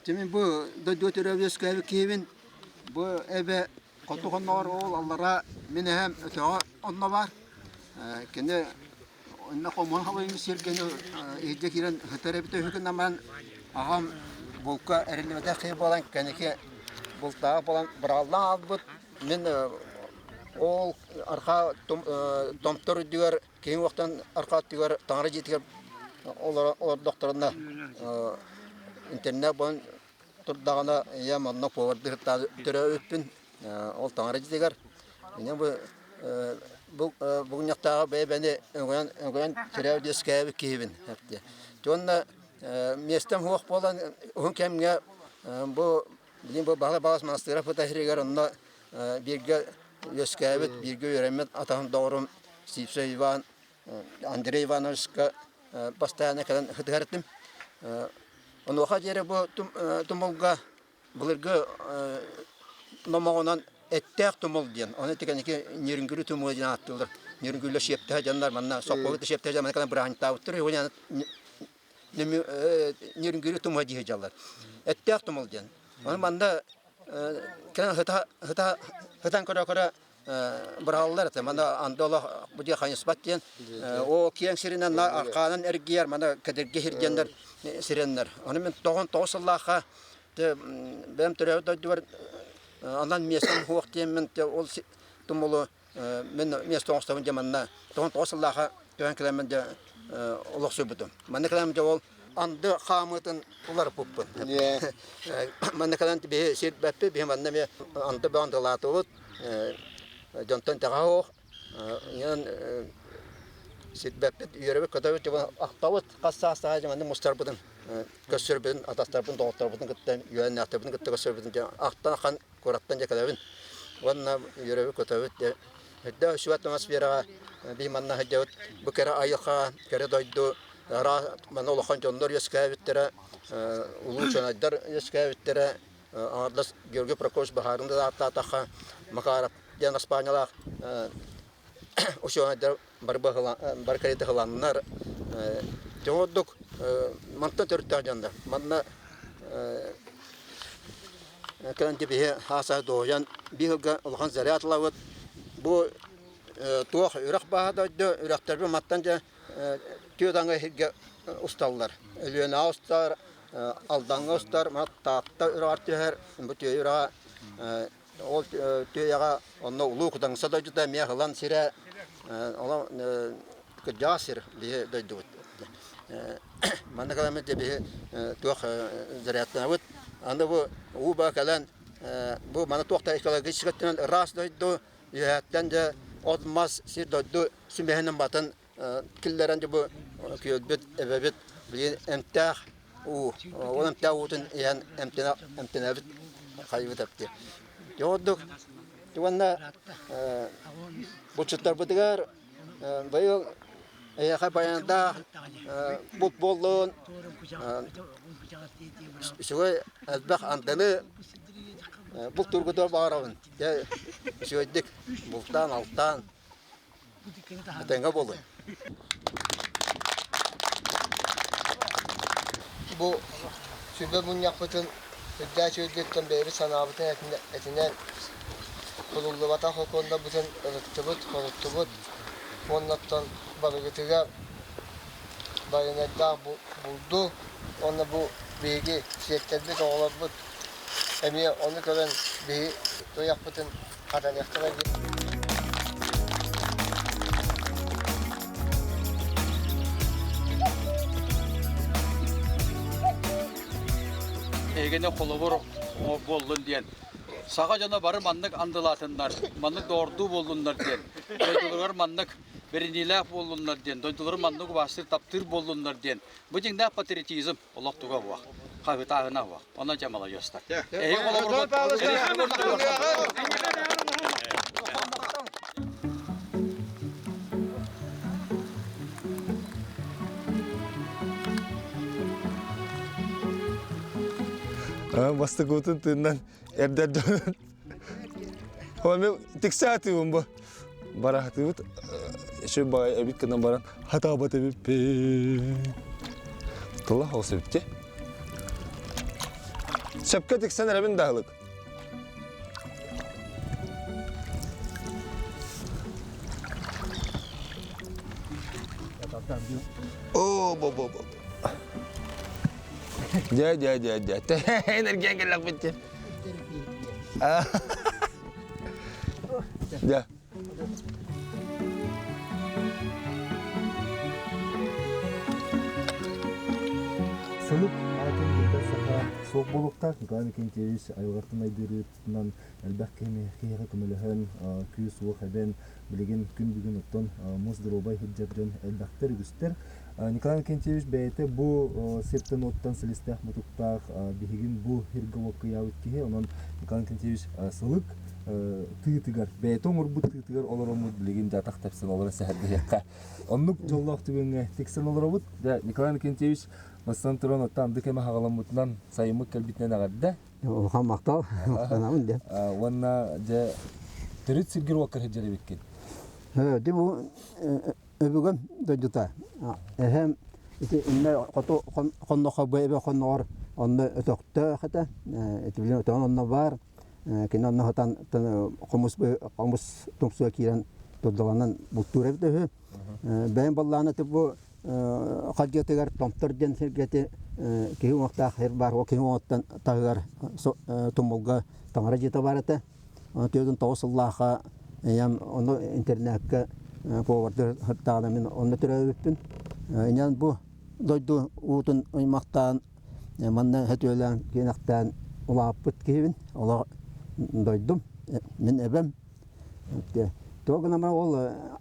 Дьэ мин бу дойдуга төрөөбүт үөскээбит киһибин. Бу эбэ хоту хонноҕор ол аллара мин эһэм өтөҕө онно баар. Кини онно хомуһун халыйын сиргэни иһирдьэ киирэн сытар эбитэ үһү гынан баран аҕам булка эриллибэтэх киһи буолан кэнники бултааҕа буолан быраҕыллан хаалбыт. Мин ол арҕаа томтор үрдүгэр Киһи уохтан арҕаа өттүгэр таҥара дьиэтигэр олордохторуна интернет буолан турдаҕына ийэм онно повардыы төрөөбүппүн ол таҥара дьиэтигэр инньэ бу бу бугунньахтааҕы бэйэ-бэйэни өҥөйөн өҥөйөн төрөөбүт үөскээбит киһибин уонна миэстэм суох буолан уһун кэмҥэ бу билигин бу Баһылай Баҕас манастыыра фотоһиригэр онно бииргэ үөскээбит, бииргэ үөрэммит атаһым доҕорум Сивцев Иван Андрей Ивановичка постоянно кэлэн сытыһар этим. Онуоха диэри бу тумулга былыргы номоҕунан эттээх тумул диэн, ону ити Нерюнгри тумула диэн ааттыыллар. Нерюнгрилэр сиэптэһэ дьоннор манна сопхуоһу сиэптэһэ дьон манна кэлэн бырааһынньыктаабыттар. Нерюнгри тумула дии сылдьаллар. Эттээх тумул диэн. Ону манна кэлэн сыта сытан көрө-көрө быраҕаллар этэ. Мана анды олох бу дьиэ хайыспат диэн. Оо киэҥ сиринэн аркаанан эргийэр, мана кэдирги сирдиэннэр сирэннэр. Ону мин 99 сыллаахха бэйэм төрөөбүт дойдубар анан миэстэм суох диэммин ол тумулу мин миэстэ оҥостобун дьэ манна 99 сыллаахха түһэн кэлэммин дьэ олохсуйбутум. Манна кэлэммин дьэ ол анды хаамыытын уларыппыппын. Манна кэлэн биһи сирбэппит, биһи манна эмиэ анды бөҕөн тылаатыбыт, дьонтон итэҕэһэ суох. Инэн сирбэппит, үөрэбит, көтөбүт, ахтабыт, хас саастаах дьэ манна мустарбытын. Көрсөрбүн, атастарбын, доҕотторбутун кытта, үөрэннээхтэрбин кытта көрсөрбүтүн дьэ ахтан ахан куораттан дьэ кэлэбин. Уонна үөрэбит-көтөбүт дьэ. Үрдэ үчүгэй атмосфераҕа биһи манна сылдьабыт. Бу кэрэ айылҕа, кэрэ дойду, араас манна улахан дьоннор үөскээбиттэрэ, улуу учуонайдар үөскээбиттэрэ. Аҥардас Георгий Прокопьевич Баһаарын да ааттаатахха, Макаров диэн аспаанньалаах учуонайдар бары бары кэриэтэ ыһыланнар. Дьон ордук мантан төрүттээх дьоннор. Манна кэлэн биһи хааса дуоһуйан биир сылга улахан заряд ылабыт. Бу туох үрэх бааһа дойду үрэхтэрбин мантан дьэ түөрт аҥы иһиргэ усталлар. Өлүөнэҕэ устар, Алдаҥҥа устар, Таатта үрэҕэр түһэр, бу Түөйэ үрэҕэ Ол Түөйэҕэ онно Улуу Кудаҥса дойдута эмиэ ылан сирэ, онон кырдьаҕас сир биһи дойдубут. Манна кэлэммит дьэ биһи туох зарядтанабыт. Аны бу уу баа кэлэн бу маны туох да экологическай өттүнэн ыраас дойду, үөһээттэн дьэ от-мас сир дойду сүмэһинин батын киллэрэн дьэ бу күөлбүт, эбэбит билигин эмтээх уу, ол эмтээх уутун иһэн эмтэнэ эмтэнэбит хайыбыт эпти. Дьэ ордук уонна булчуттарбытыгар быйыл эһиэхэ баяндаах булт буоллун, үчүгэй элбэх андыны бултуургутугар баҕарабын. Дьэ үчүгэйдик бултаан-алтаан Этэҥҥэ буолуҥ. Бу сүбэ мунньахпытын үрдээх үөрдүттэн бэйэбит санаабытын этинэн, кулуллубатах сокуоннарбытын ырыттыбыт, хоруттубут уонна оттон барыгытыгар байанайдаах булду уонна бу биһиги сиэттэрбит, оҕолорбут эмиэ ону көрөн биһи туйахпытын хатаныахтара диэн. Эһигини холобур буоллун диэн. Саха дьоно бары маннык андылаатыннар, маннык доҕордуу буоллуннар диэн. Дойдуларыгар маннык бэриниилээх буоллуннар диэн, дойдуларын маннык убаастыыр, таптыыр буоллуннар диэн. Бу дьиҥнээх патриотизм. Олох туга буох. Хаһытааһына буох. Онон дьэ маладьыастар. Эһиги холобургут Бастакыбытын тыыннан эрдэр дьонун. Мен тиксаатыыбын бу. Бараатыыбыт еще баҕай эбит гынан баран хатаабат эбиппин. Тыла ол сөпте. Сөпкө тиксэн эрэбин даһылык. О, бо бо бо. Дьэ, дьэ, дьэ, дьэ. Энергия кэллэхпит дьэ. Дьэ. Сылык аатын билбэт саха суох буолуохтаах. Николай Викентьевич айылҕаттан айдыырытынан элбэх киһини киһиэхэ көмөлөһөн, күүс-уох эбэн, билигин күн бүгүн оттон муус доруобай сылдьар дьон элбэхтэр үгүстэр. Николай Викентьевич бэйэтэ бу сиртэн-уоттан силистээх-мутуктаах биһигин бу сиргэ-уокка ыйаабыт киһи. Онон Николай Викентьевич сылык тыытыгар, бэйэтэ оҥорбут тыытыгар олороммут билигин дьэ атах тэпсэн олорон сэһэргэһиэххэ. Оннук дьоллоох түгэҥҥэ тиксэн олоробут. Дьэ, Николай Викентьевич бастан туран оттон анды кэмэ хаҕаламмытынан сайыммыт кэлбитинэн эҕэрдэ. Улахан махтал, махтанабын дьэ. Уонна дьэ төрүт сиргир уоккар сылдьар эбиккин. Дьэ бу өбүгэм дойдута. Эһэм ити иннэ хоту хоннохо бу эбэ хонноҕор онно өтөхтөөх этэ. Ити билин өтөҕүн онно баар. Кини онно сытан хомус хомус тумсуга киирэн турдаланан бултуур эбит үһү. Бэйэм баллаана ити бу халдьыатыгар Томтор диэн сиргэ ити киһи уҥуохтаах сир баар. Ол киһи уҥуоҕуттан таһыгар тумулга таҥара дьиэтэ баар этэ. 49 сыллаахха ийэм ону интернакка повардыр сыртаҕына мин онно төрөөбүппүн. Инэн бу дойду уутун ыймахтаан манна сөтүөлээн киэнэхтээн улааппыт киһибин. Олох дойдум, мин эбэм. Туох гынан ол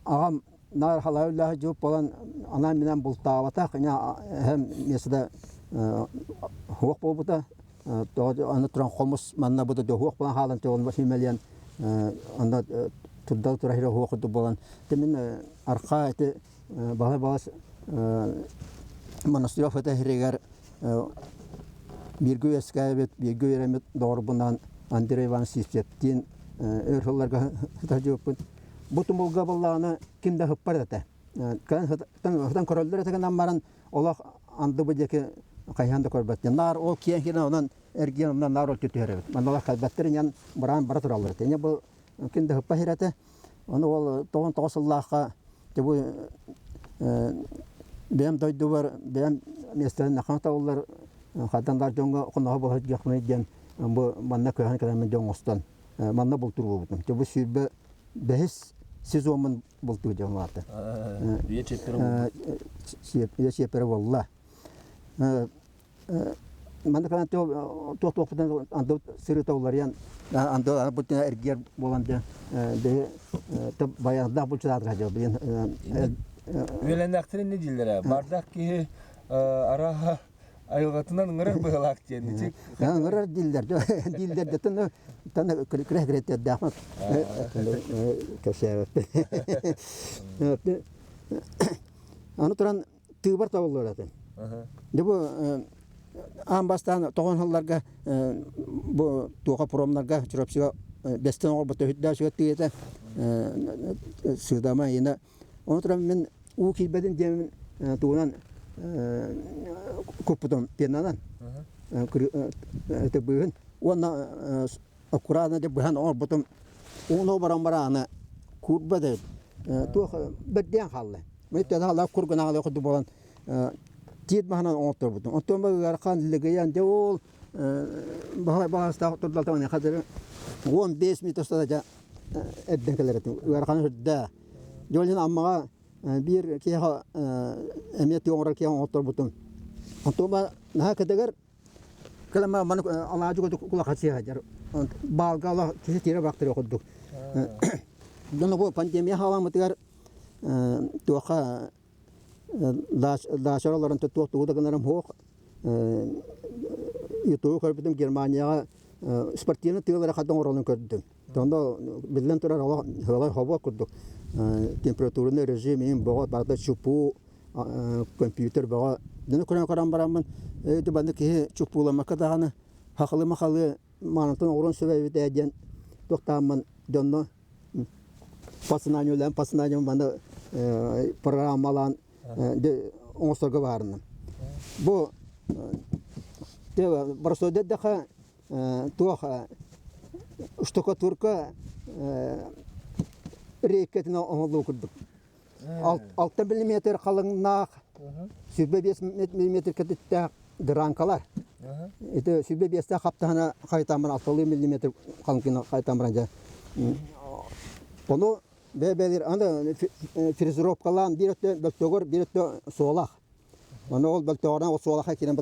аҕам наар халаһы үллэһэ дьууп буолан анаан-минээн бултаабатах, эһэм миэстэтэ Хуох буолбута. Аны туран хомус манна бу да хуох буолан хаалан тоҕо симэлийэн онно турдал тура хуох курдук буолан мин арха ити баһа балас Монастырев этэ бииргэ үөскээбит, бииргэ үөрэммит доҕорбунаан Андрей Иванович Сивцевтиин өр сылларга сытар Бу тумулга буоллаҕына ким да ыһыппар этэ. Хытан көрөллөр этэ гынан баран олох анды бу диэки хайаан да көрбөт. Наар ол киэн киэн онон эргиэн онон наар ол түһэр эбит. Манналар кэлбэттэр инэн быраан бара тураллар этэ. Инэ бу ким да ыһыппа иһэр Ону ол 99 сыллаахха бу бэйэм дойдубар бэйэм миэстэлэн нахан табыллар хантан да дьоҥҥо хоноһо буола сылдьыахпыный диэн бу манна көһөн кэлэммин дьон оҥостон манна бултуур буолбутум. Бу 25-ис сезоммун бултуу дьон улаата. Үйэ чиэппэрэ буолла. Үйэ чиэппэрэ буолла. Манна кэлэн туох туохпутун анды сырыыта уларыйан анды бу эргиэр буолан бэйэ баяндаах булчутаатыга дьыл билин Үөлэннээхтэрин не дииллэрэ бардах киһи арааһа айылҕатынан ыҥырар быһылаах диэн ити ыҥырар дииллэр дииллэр да тын тан күрэх күрэттердээхмин кэпсээбэппин аны туран тыыбар табыллар этим. Дьэ бу аан бастаан тоҕон сылларга бу туоха промнарга Чурапчыга бэстэн оҕорбут өһүддээх сүгэ тыйата сыдама ина Ону туран мин уу киирбэтин диэмин тугунан куппутум пенанан быыһын уонна аккуратно деп быһан оҥорбутум ууну баран барааны куурба да туох бэрдиэн хаалла Мөттөн кур гына курдук буолан тиит маһынан оҥотторбутум. Оттон бу ыарахан лыгыйан дьэ ол баһылай балаастаах турдалтан хадыры 15 метр устата дьэ эрдэн кэлэр этим. Ыараханы үрдэ. Дьолин Аммаҕа биир киһиэхэ эмиэ тыы оҥорор киһи оҥотторбутум. Оттон наһаа кэтэгэр кэлэмэ маны алаадьы курдук кулахачыйа сылдьар. Баалга ала киһи тиэрэ бырахтарыах курдук. Дьоно бу пандемия халаммытыгар туохха даача олорон туох тугу да гынарым суох. Ютубу көрбүтүм Германияҕа спортивный тыалары хаддан оҥоролун көрдүм. Онно биллэн турар олох сыалай хобуок курдук температурный режим иин боҕо барыта чупуу компьютер бөҕө дьону көрөн көрөн бараммын ити маннык киһи чуппууламмакка даҕаны хахылы-махалы маанытын оҥоруон сөп эбит ээ диэн туохтааммын дьонно пацананиулаан пацананиум маны программалаан оҥосторго баарынным. Бу боростуойда туох штукатурка рейкэтин оҥолуу курдук. 6 миллиметр халыҥнаах, 25 миллиметр кэтиттээх дыраанкалар. Ити 25-тээх хаптаһына хайтааммын 6 миллиметр халыҥкына хайтааммын дьэ. Ону бэйбэлир аны фрезеровкалаан биир өттө бөлтөгөр, биир өттө суолах. Ону ол бөлтөҕөрүнэн ол суолаха киирэн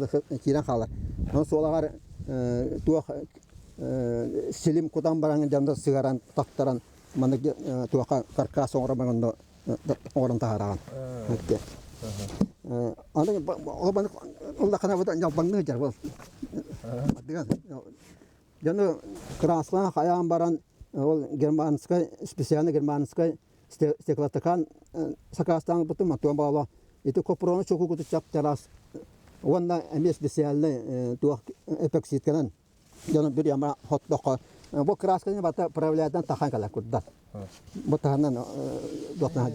киирэн хаалар. Ону суолаҕар туох силим кутан баран дьонно сыһаран таттаран маннык туохха каркас оҥорон онно оҥорон таһаараҕын. Аны ол маннык улахана ньалбаҥныы сылдьар буол. Дьону кырааскалаан хайаан баран ол германскай специально германскай стеклотакан сакаастаан ылбытым Антон Павлов ити копрону чокугуту чап-чараас уонна эмиэ специальный туох эпоксидканан дьону бір яма хоттоххо бу красканы бата правлядан тахан кэлэр курдат бу таһынан дуохтан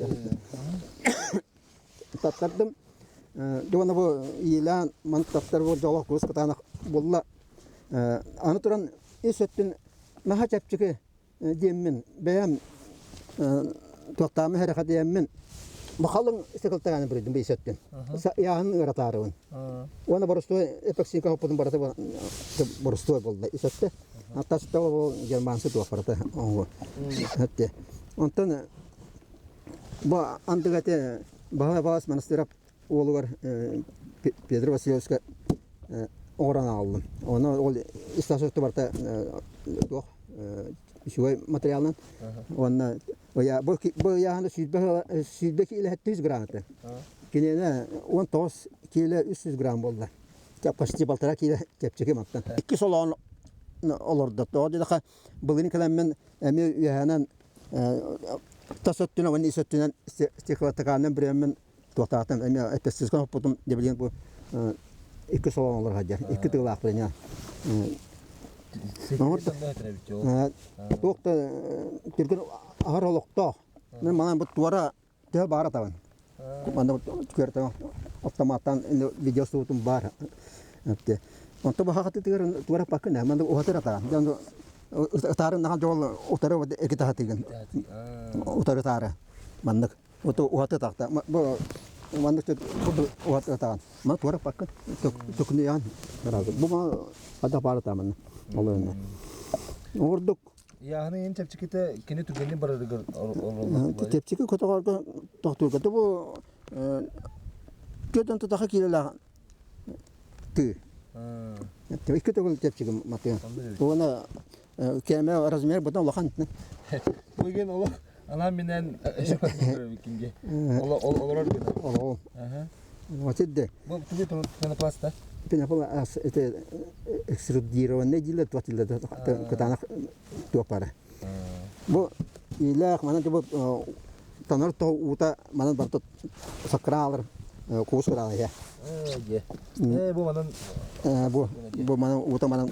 таттардым Дьоно бу иилээн ман таптар бу дьолох кус кытаанах булла аны туран ис өттүн наһаа чэпчэки диэммин бэйэм туохтаамы эрэхэ диэммин бахалын сыкылтагааны бүрүдүм бейсөттүн яаһын ыаратаарыбын уонна боростуой эпоксинка хоппутун барыта боростуой буолла исөттө аттасыта ол германцы туох барыта оҥо өттө онтон бу андыга те баһа балас монастырап уолугар Петр Васильевичка оҥорон аҕаллым. Ону ол истасөттө барыта туох үчүгэй материалынан уонна бу ыйааһына 120 киилэ 700 грамм этэ. Киниэнэ 19 киилэ 300 грамм буолла. Почти полтора киилэ чэпчэки мантан. Икки солоон олордо. Тоҕо диэтэххэ, былырыын кэлэммин эмиэ үөһэнэн тас өттүнэн уонна ис өттүнэн стеклотаканынан бүрүөммүн туохтаатым эмиэ эппэстискэ хоппутум дьэ билигин бу икки солоон олорор сылдьар икки тыылаахпын эмиэ туох да түргэн аһар олохтоох мен манан бу туора төһө баара табан манна көртө автоматтан видео суутум баар онто бу хахатытыгар туора паккын манна уһатыр атаан ытаарын нахан жол утары эки таһатыгын утары таары маннык Ото уһаты тахта. Бу маннык уһаты таҕан. Ма туора пакка төкүнүйэн барады. Бу ма ада бары тамын. Ол önne. Ордук Яһны ен чепчиките кини түргенни барарыгар Чепчики көтөҕөргө тохтуурга бу көтөн тутаха киирэлээх тыы. Икки төгүл чепчики матыан. Уона кеме размер бутан улахан. Бүгүн олох Анам минен олорор гына. Олоо. Отидде. Бу тугу пенопласт Пенопласт это экструдированный дииллэр туох дииллэр кытаанах туох бара. Бу илээх манан бу тонор то уута манан барыта саккыраалар куус кыраала я. Э бу манан бу бу манан уута манан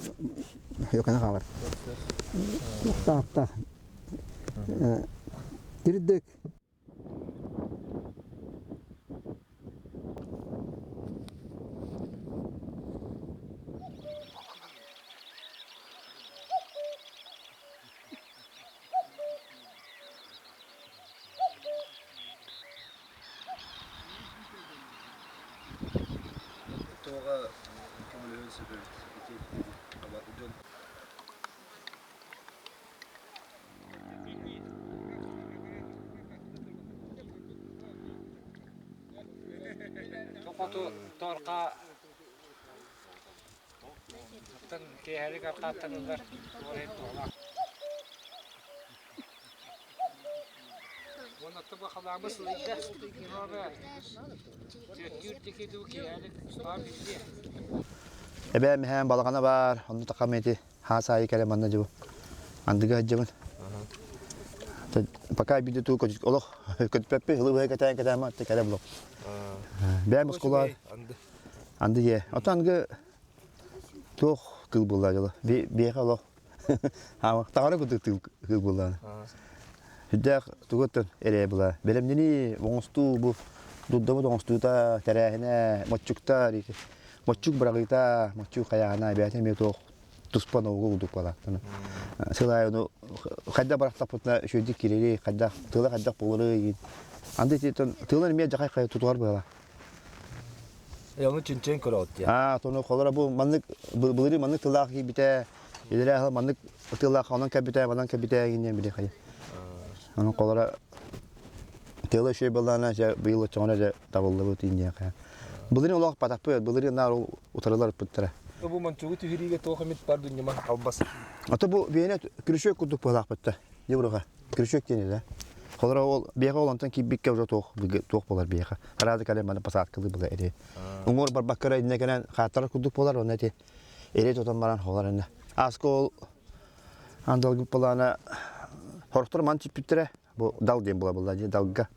йокана хаалар. Таапта Тирдик. Тоҕа көмөлөһөн сөп эбит. Ити дьон Хоту торқа киэһэлик арқааттан ылар Эбээм эһээм балаҕана баар, онно такам ити хаас аайы кэлэ манна дьыбы. Андыга сылдьабын. Пока биде туу көтүт олох көтүппэппи ылы быһа кэтээн кэтээн атты кэлэ булок. Бэйэм оскуола анды дьиэ. Оттон ангы туох кыл буолла дьоло. Биэхэ олох Таҕара курдук тыл буоллаҕына. Сүрдээх тугуттан эрэ була. Бэлэмнэнии, оҥостуу бу дурдабыт оҥостуута, тэрээһинэ, моччукта, моччук быраҕыыта, моччук хайаана, бэйэтэ эмиэ туох туспа наука курдук буолаахтана. Сыл аайы ону хайдах барахтаппытына үчүгэйдик киирэрий, хайдах тыла хайдах буоларый Анды ити тылын эмиэ дьахай хайа тутуһар быһала. Ону чинчен көрөҕүт диye. Аа, тону холора бу маннык былырыы маннык тыллаах киирбитэ, илэрээ маннык тыллаах онон кэлбитэ, манан кэлбитэ гиннен били хайа. Онон холора тыла үчүгэй буоллаҕына дьэ быйыл оччоҕуна дьэ табыллыбыт инниэхэ. Былырыын олох батаппыт, былырыын наар утарылар ыппыттара. Бу мончугу түһүрүүгэ туох эмит бар дунньума албас. Ата бу биэнэ күрүшөк курдук быһалаахпыт да. Дебруха. Күрүшөк диэн да. Холора ол биэхэ ол онтон киирбиккэ уже туох туох буолар биэхэ. Араады кэлэн маны посадкалыы була эри. Уҥуор барбакка иннэ кэлэн хааттар курдук буолар онно эти эри тотон баран холар иннэ. Ааска ол андалгы былаана хорохтор ман түппүттэрэ бу дал диэн була була дии далга.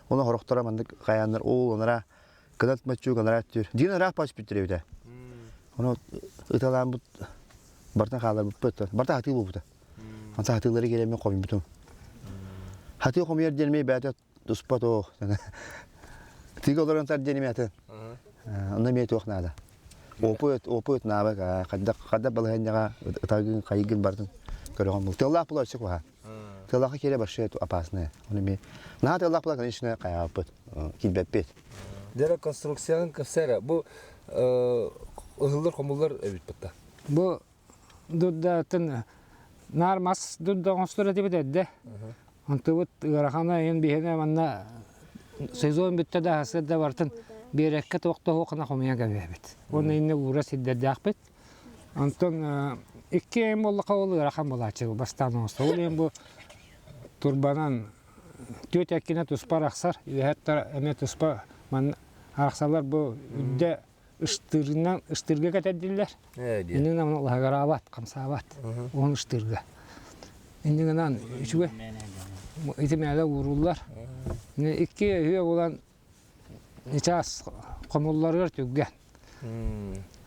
Оны хорохторо маннык хайааннар ол онара кынат маччук анара түр. Дин ыраах паспүттэрэ эбитэ. Ону ыталаан бартан хааларбыппыт. Барта хатыы буолбута. Anta хатыылары кэлэммин хомуйбутум. Хатыы хомуйар диэн эмиэ бэйэтэ туспа туох. Тыга олорон тар диэн эмиэ атын. Онно эмиэ туох наада. Опыт, опыт наабык. Хайдах хайдах балаһыанньаҕа ытаргын, хайыгын бартын көрөҕүн бул. Тыаллаах була өссө куһаҕан. Тыаллаахха киирэ вообще опасная. Оны эмиэ наһаа тыаллаах була, конечно, хайаабыппыт, киирбэппит. Дьэ конструкцияны кэпсээрэ. Бу ыһыллар хомуллар эбит бытта. Бу дурдатын наар мас дурда оҥостор этибит эрдэ. Онтубут ыарахана иһин биһиэнэ манна сезон бүттэ да сырда бартын биэрэккэ туох да суоххана хомуйан кэбиһэбит. Уонна иннэ уура сирдэрдээхпит. Онтон икки эм буоллаха ол ыарахан буолааччы бастаан оҥосто. Ол иһин бу турбанан түөрт эркинэ туспа арахсар, үөһэттэр эмиэ туспа манна арахсаллар бу үрдэ. Ыштыырынан ыштыырга кэтэрдиллэр. Иннинэ лаһыгыраабат, хамсаабат. Уһун ыштыырга. Иннинэн үчүгэй. Ити мээлэ ууруллар. Икки үһүө буолан чаас хомулларыгар түргэн.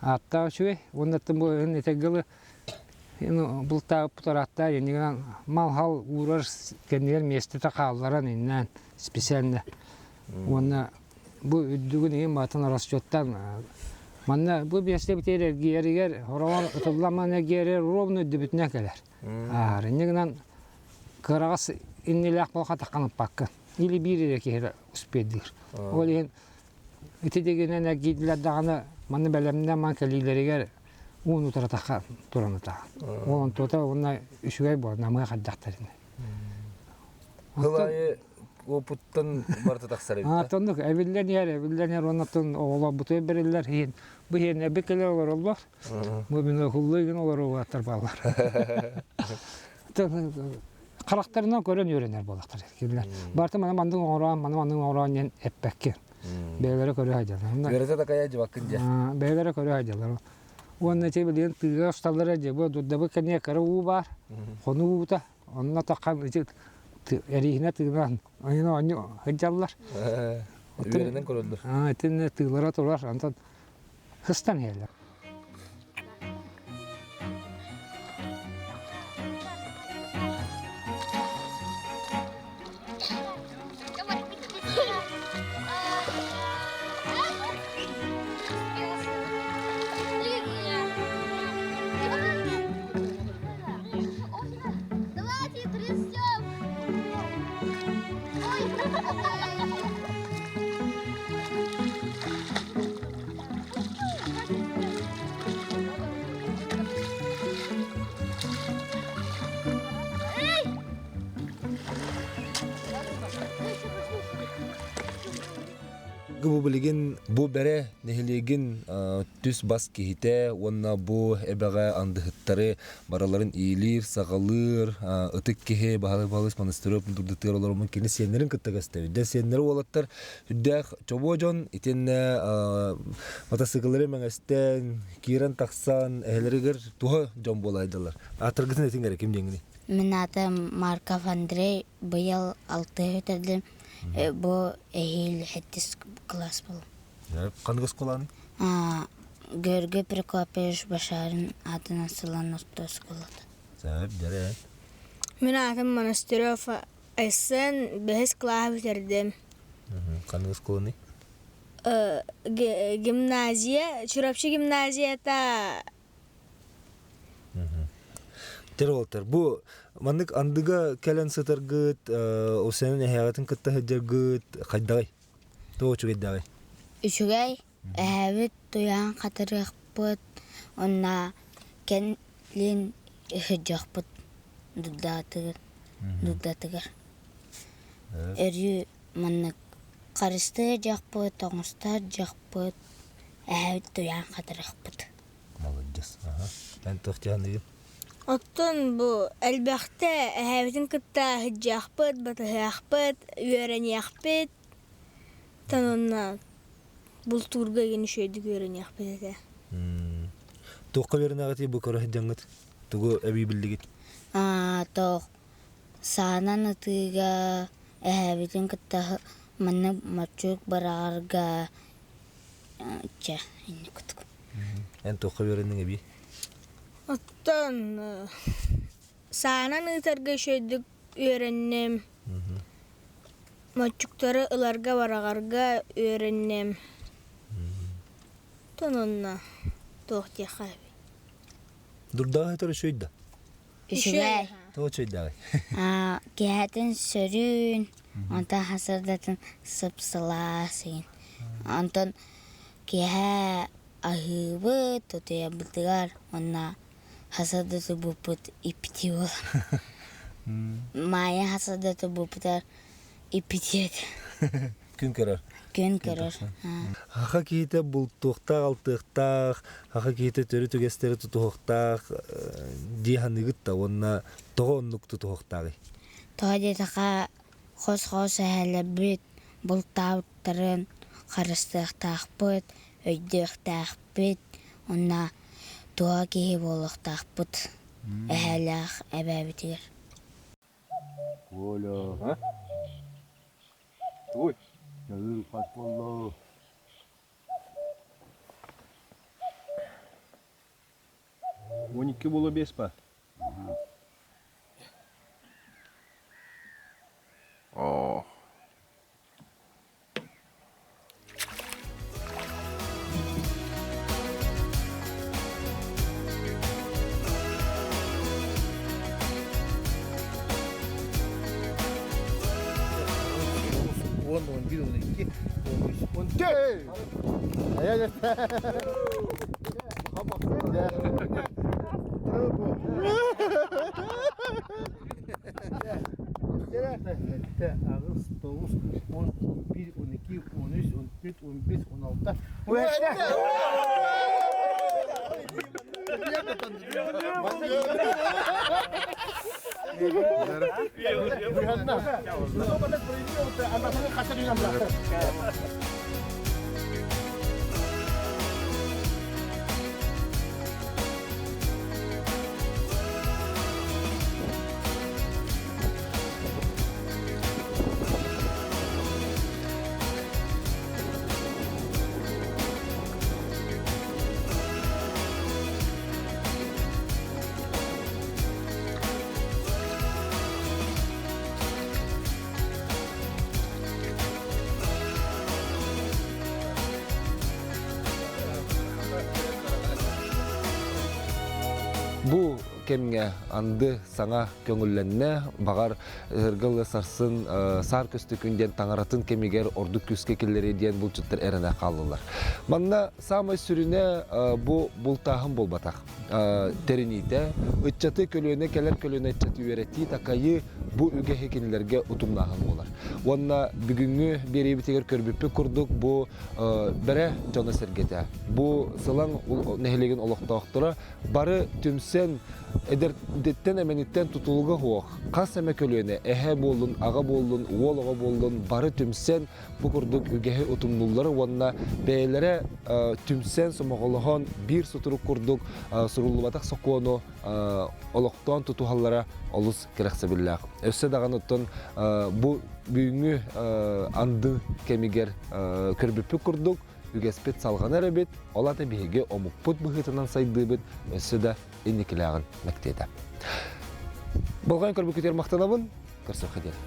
Ааттаах үчүгэй. Уонна бу этэргэ бултаабыппыт ыраатта иннигинэн мал-хал уурар кэннигэр миэстэтэ хаалларан иннээн специально. Уонна бу үрдүгүн иһин баатын расчеттан манна бу миэстэ битээр эргийэригэр хороҕор ытылламан эргийэригэр ровно үрдүбүтүнэн кэлэр. Аар иннигинэн кыараҕас иннилээх буолха таххан ыппаккын. Или биир эрэ киһи успейдыыр. Ол иһин ити дигинэн эргийдилэр даҕаны манна бэлэмнэн ман кэлиилэригэр уун утаратахха туран ытаҕын. Ол онтуота уонна үчүгэй буол намыа хайдахтарына. Сыл аайы уопуттан барыта тахсар эбит. Оннук эбиллэн иһэр, эбиллэн иһэр уонна оҕолорбутугар бэриллэр иһин бу иһин эбик кэлэ олороллор. Бу мин охуллуу игин олоругаттар бааллар. Харахтарынан көрөн үөрэнэр буолахтар. Кинилэр барыта маны маннык оҥороон, маны маннык оҥороон диэн эппэккин. Бэйэлэрэ көрө сылдьаллар. Үөрэтэ такайа дьыбаккын дьэ. Бэйэлэрэ көрө сылдьаллар. Уонна ити билигин тыыга усталлара дьэ бу дурдабыт кэннигэ кыра уу баар, хонуу уута. Онно таххан ити эрииһинэ тыынан айына оонньуу сылдьаллар. Үөрэнэн көрөллөр. Итиннэ тыылара турар, онтон сыстан иһэллэр. Давайте трясем! Бу билигин бу бэрэ нэһилиэгин түс-бас киһитэ уонна бу эбэҕэ андыһыттары барыларын иилиир-саҕалыыр ытык киһи Баһылай Павлович Монастырев дурдатыгар олороммун кини сиэннэрин кытта көстөбүт. Дьэ сиэннэри уолаттар үрдээх чобуо дьон итиэннэ матасыыкыллары мэҥэстэн киирэн тахсан эһэлэригэр туһа дьон буола сылдьаллар. Ааттаргытын этиҥ эрэ ким диэҥҥиний? Мин аатым Марков Андрей, быйыл алтыһы бүтэрдим. Бу эһиил сэттис кылаас буолуом. Ханнык оскуоланый? Георгий Прокопьевич Башарин аатынан сылан орто оскуолата. Сөп, дьэрэ. Мин аатым Монастырев Айсен, бэһис кылааһы бүтэрдим. Ханнык оскуоланый? Гимназия, Чурапчы гимназията Тер уолтар, бу маннык андыга кэлэн сытаргыт, осенин эһээҕитин кытта сылдьаргыт хайдаҕый? Туох үчүгэйдээҕий? Үчүгэй, эһээбит туйаан хатырыахпыт уонна кэлин сылдьыахпыт дурдатыгар, дурдатыгар. Өрүү маннык харыстыыр дьахпыт, оҥостор дьахпыт, эһээбит туйаан хатырыахпыт. Маладьыс. Аха. Эн туох дьаһаныгын? Оттон бу элбэхтэ эһээбитин кытта сылдьыахпыт, батыһыахпыт, үөрэниэхпит. Оттон онно бултуурга игин үчүгэйдик үөрэниэхпит этэ. Туохха үөрэнэҕитий бу көрө сылдьаҥҥыт? Тугу эбии биллигит? Аа, тоох саанан ытыыга эһээбитин кытта маннык моччук быраҕарга чэ инник курдук. Эн туохха үөрэнниҥ эбии? Оттон саанан ыытарга үчүгэйдик үөрэнним. Моччуктары ыларга бараҕарга үөрэнним. Оттон онно туох диэххэ эбит. Дурдаҕа өтөр үчүгэй да? Үчүгэй. Туох үчүгэйдээҕий? Киэһэтин сөрүүн, онтон хасырдатын сып-сылаас иһин. Онтон киэһэ аһыыбыт, утуйарбытыгар уонна хасырдаты буппут иппитии буолар. Маайа хасырдаты буппутар иппитии этэ. Күн көрөр. Күн көрөр. Хаха киһитэ бултуохтаах, алтыахтаах, хаха киһитэ төрүт үгэстэри тутуһуохтаах дии саныыгыт да уонна тоҕо оннук тутуһуохтааҕый? Тоҕо диэтэххэ, хос-хос эһэлэрбит бултаабыттарын харыстыахтаахпыт. өйдүөхтээхпит уонна туһа киһи буолуохтаахпыт эһээлээх эбээбитигэр. Коля. Ой, хас буолла? 12 буолуо биэс ба? Оо. Уон, 11, 12, 13, 14. Сэттэ, аҕыс, тоҕус, 10, 11, 12, 13, 14, 15, 16. Бу кэмҥэ анды саҥа көҥүллэннэ, баҕар ыһыргылы сарсын саар көстүкүн диэн таҥаратын кэмигэр ордук күүскэ киллэриэ диэн булчуттар эрэнэ хааллылар. Манна саамай сүрүнэ бу бултааһын буолбатах. Тэриниитэ, ыччаты көлүөнэ кэлэр көлүөнэ ыччаты үөрэтии, такайыы бу үгэһи кинилэргэ утумнааһын буолар. Уонна бүгүҥҥү биэриибитигэр көрбүппүт курдук бу бэрэ дьоно-сэргэтэ, бу Сылаҥ нэһилиэгин олохтоохторо бары түмсэн эдэрдиттэн эмэниттэн тутулуга суох хас эмэ көлүөнэ эһэ буоллун, аҕа буоллун, уол оҕо буоллун бары түмсэн бу курдук үгэһи утумнууллара уонна бэйэлэрэ түмсэн сомоҕолоһон биир сутурук курдук суруллубатах сокуону олохтоон тутуһаллара олус кэрэхсэбиллээх. Өссө даҕаны оттон бу бүгүҥҥү анды кэмигэр көрбүппүт курдук үгэспит салҕанар эбит, ол ата биһиги омукпут быһыытынан сайдыыбыт өссө да инникилээҕин мэктиэтэ. Болҕойон көрбүккүтүгэр махтанабын, көрсүөххэ диэри.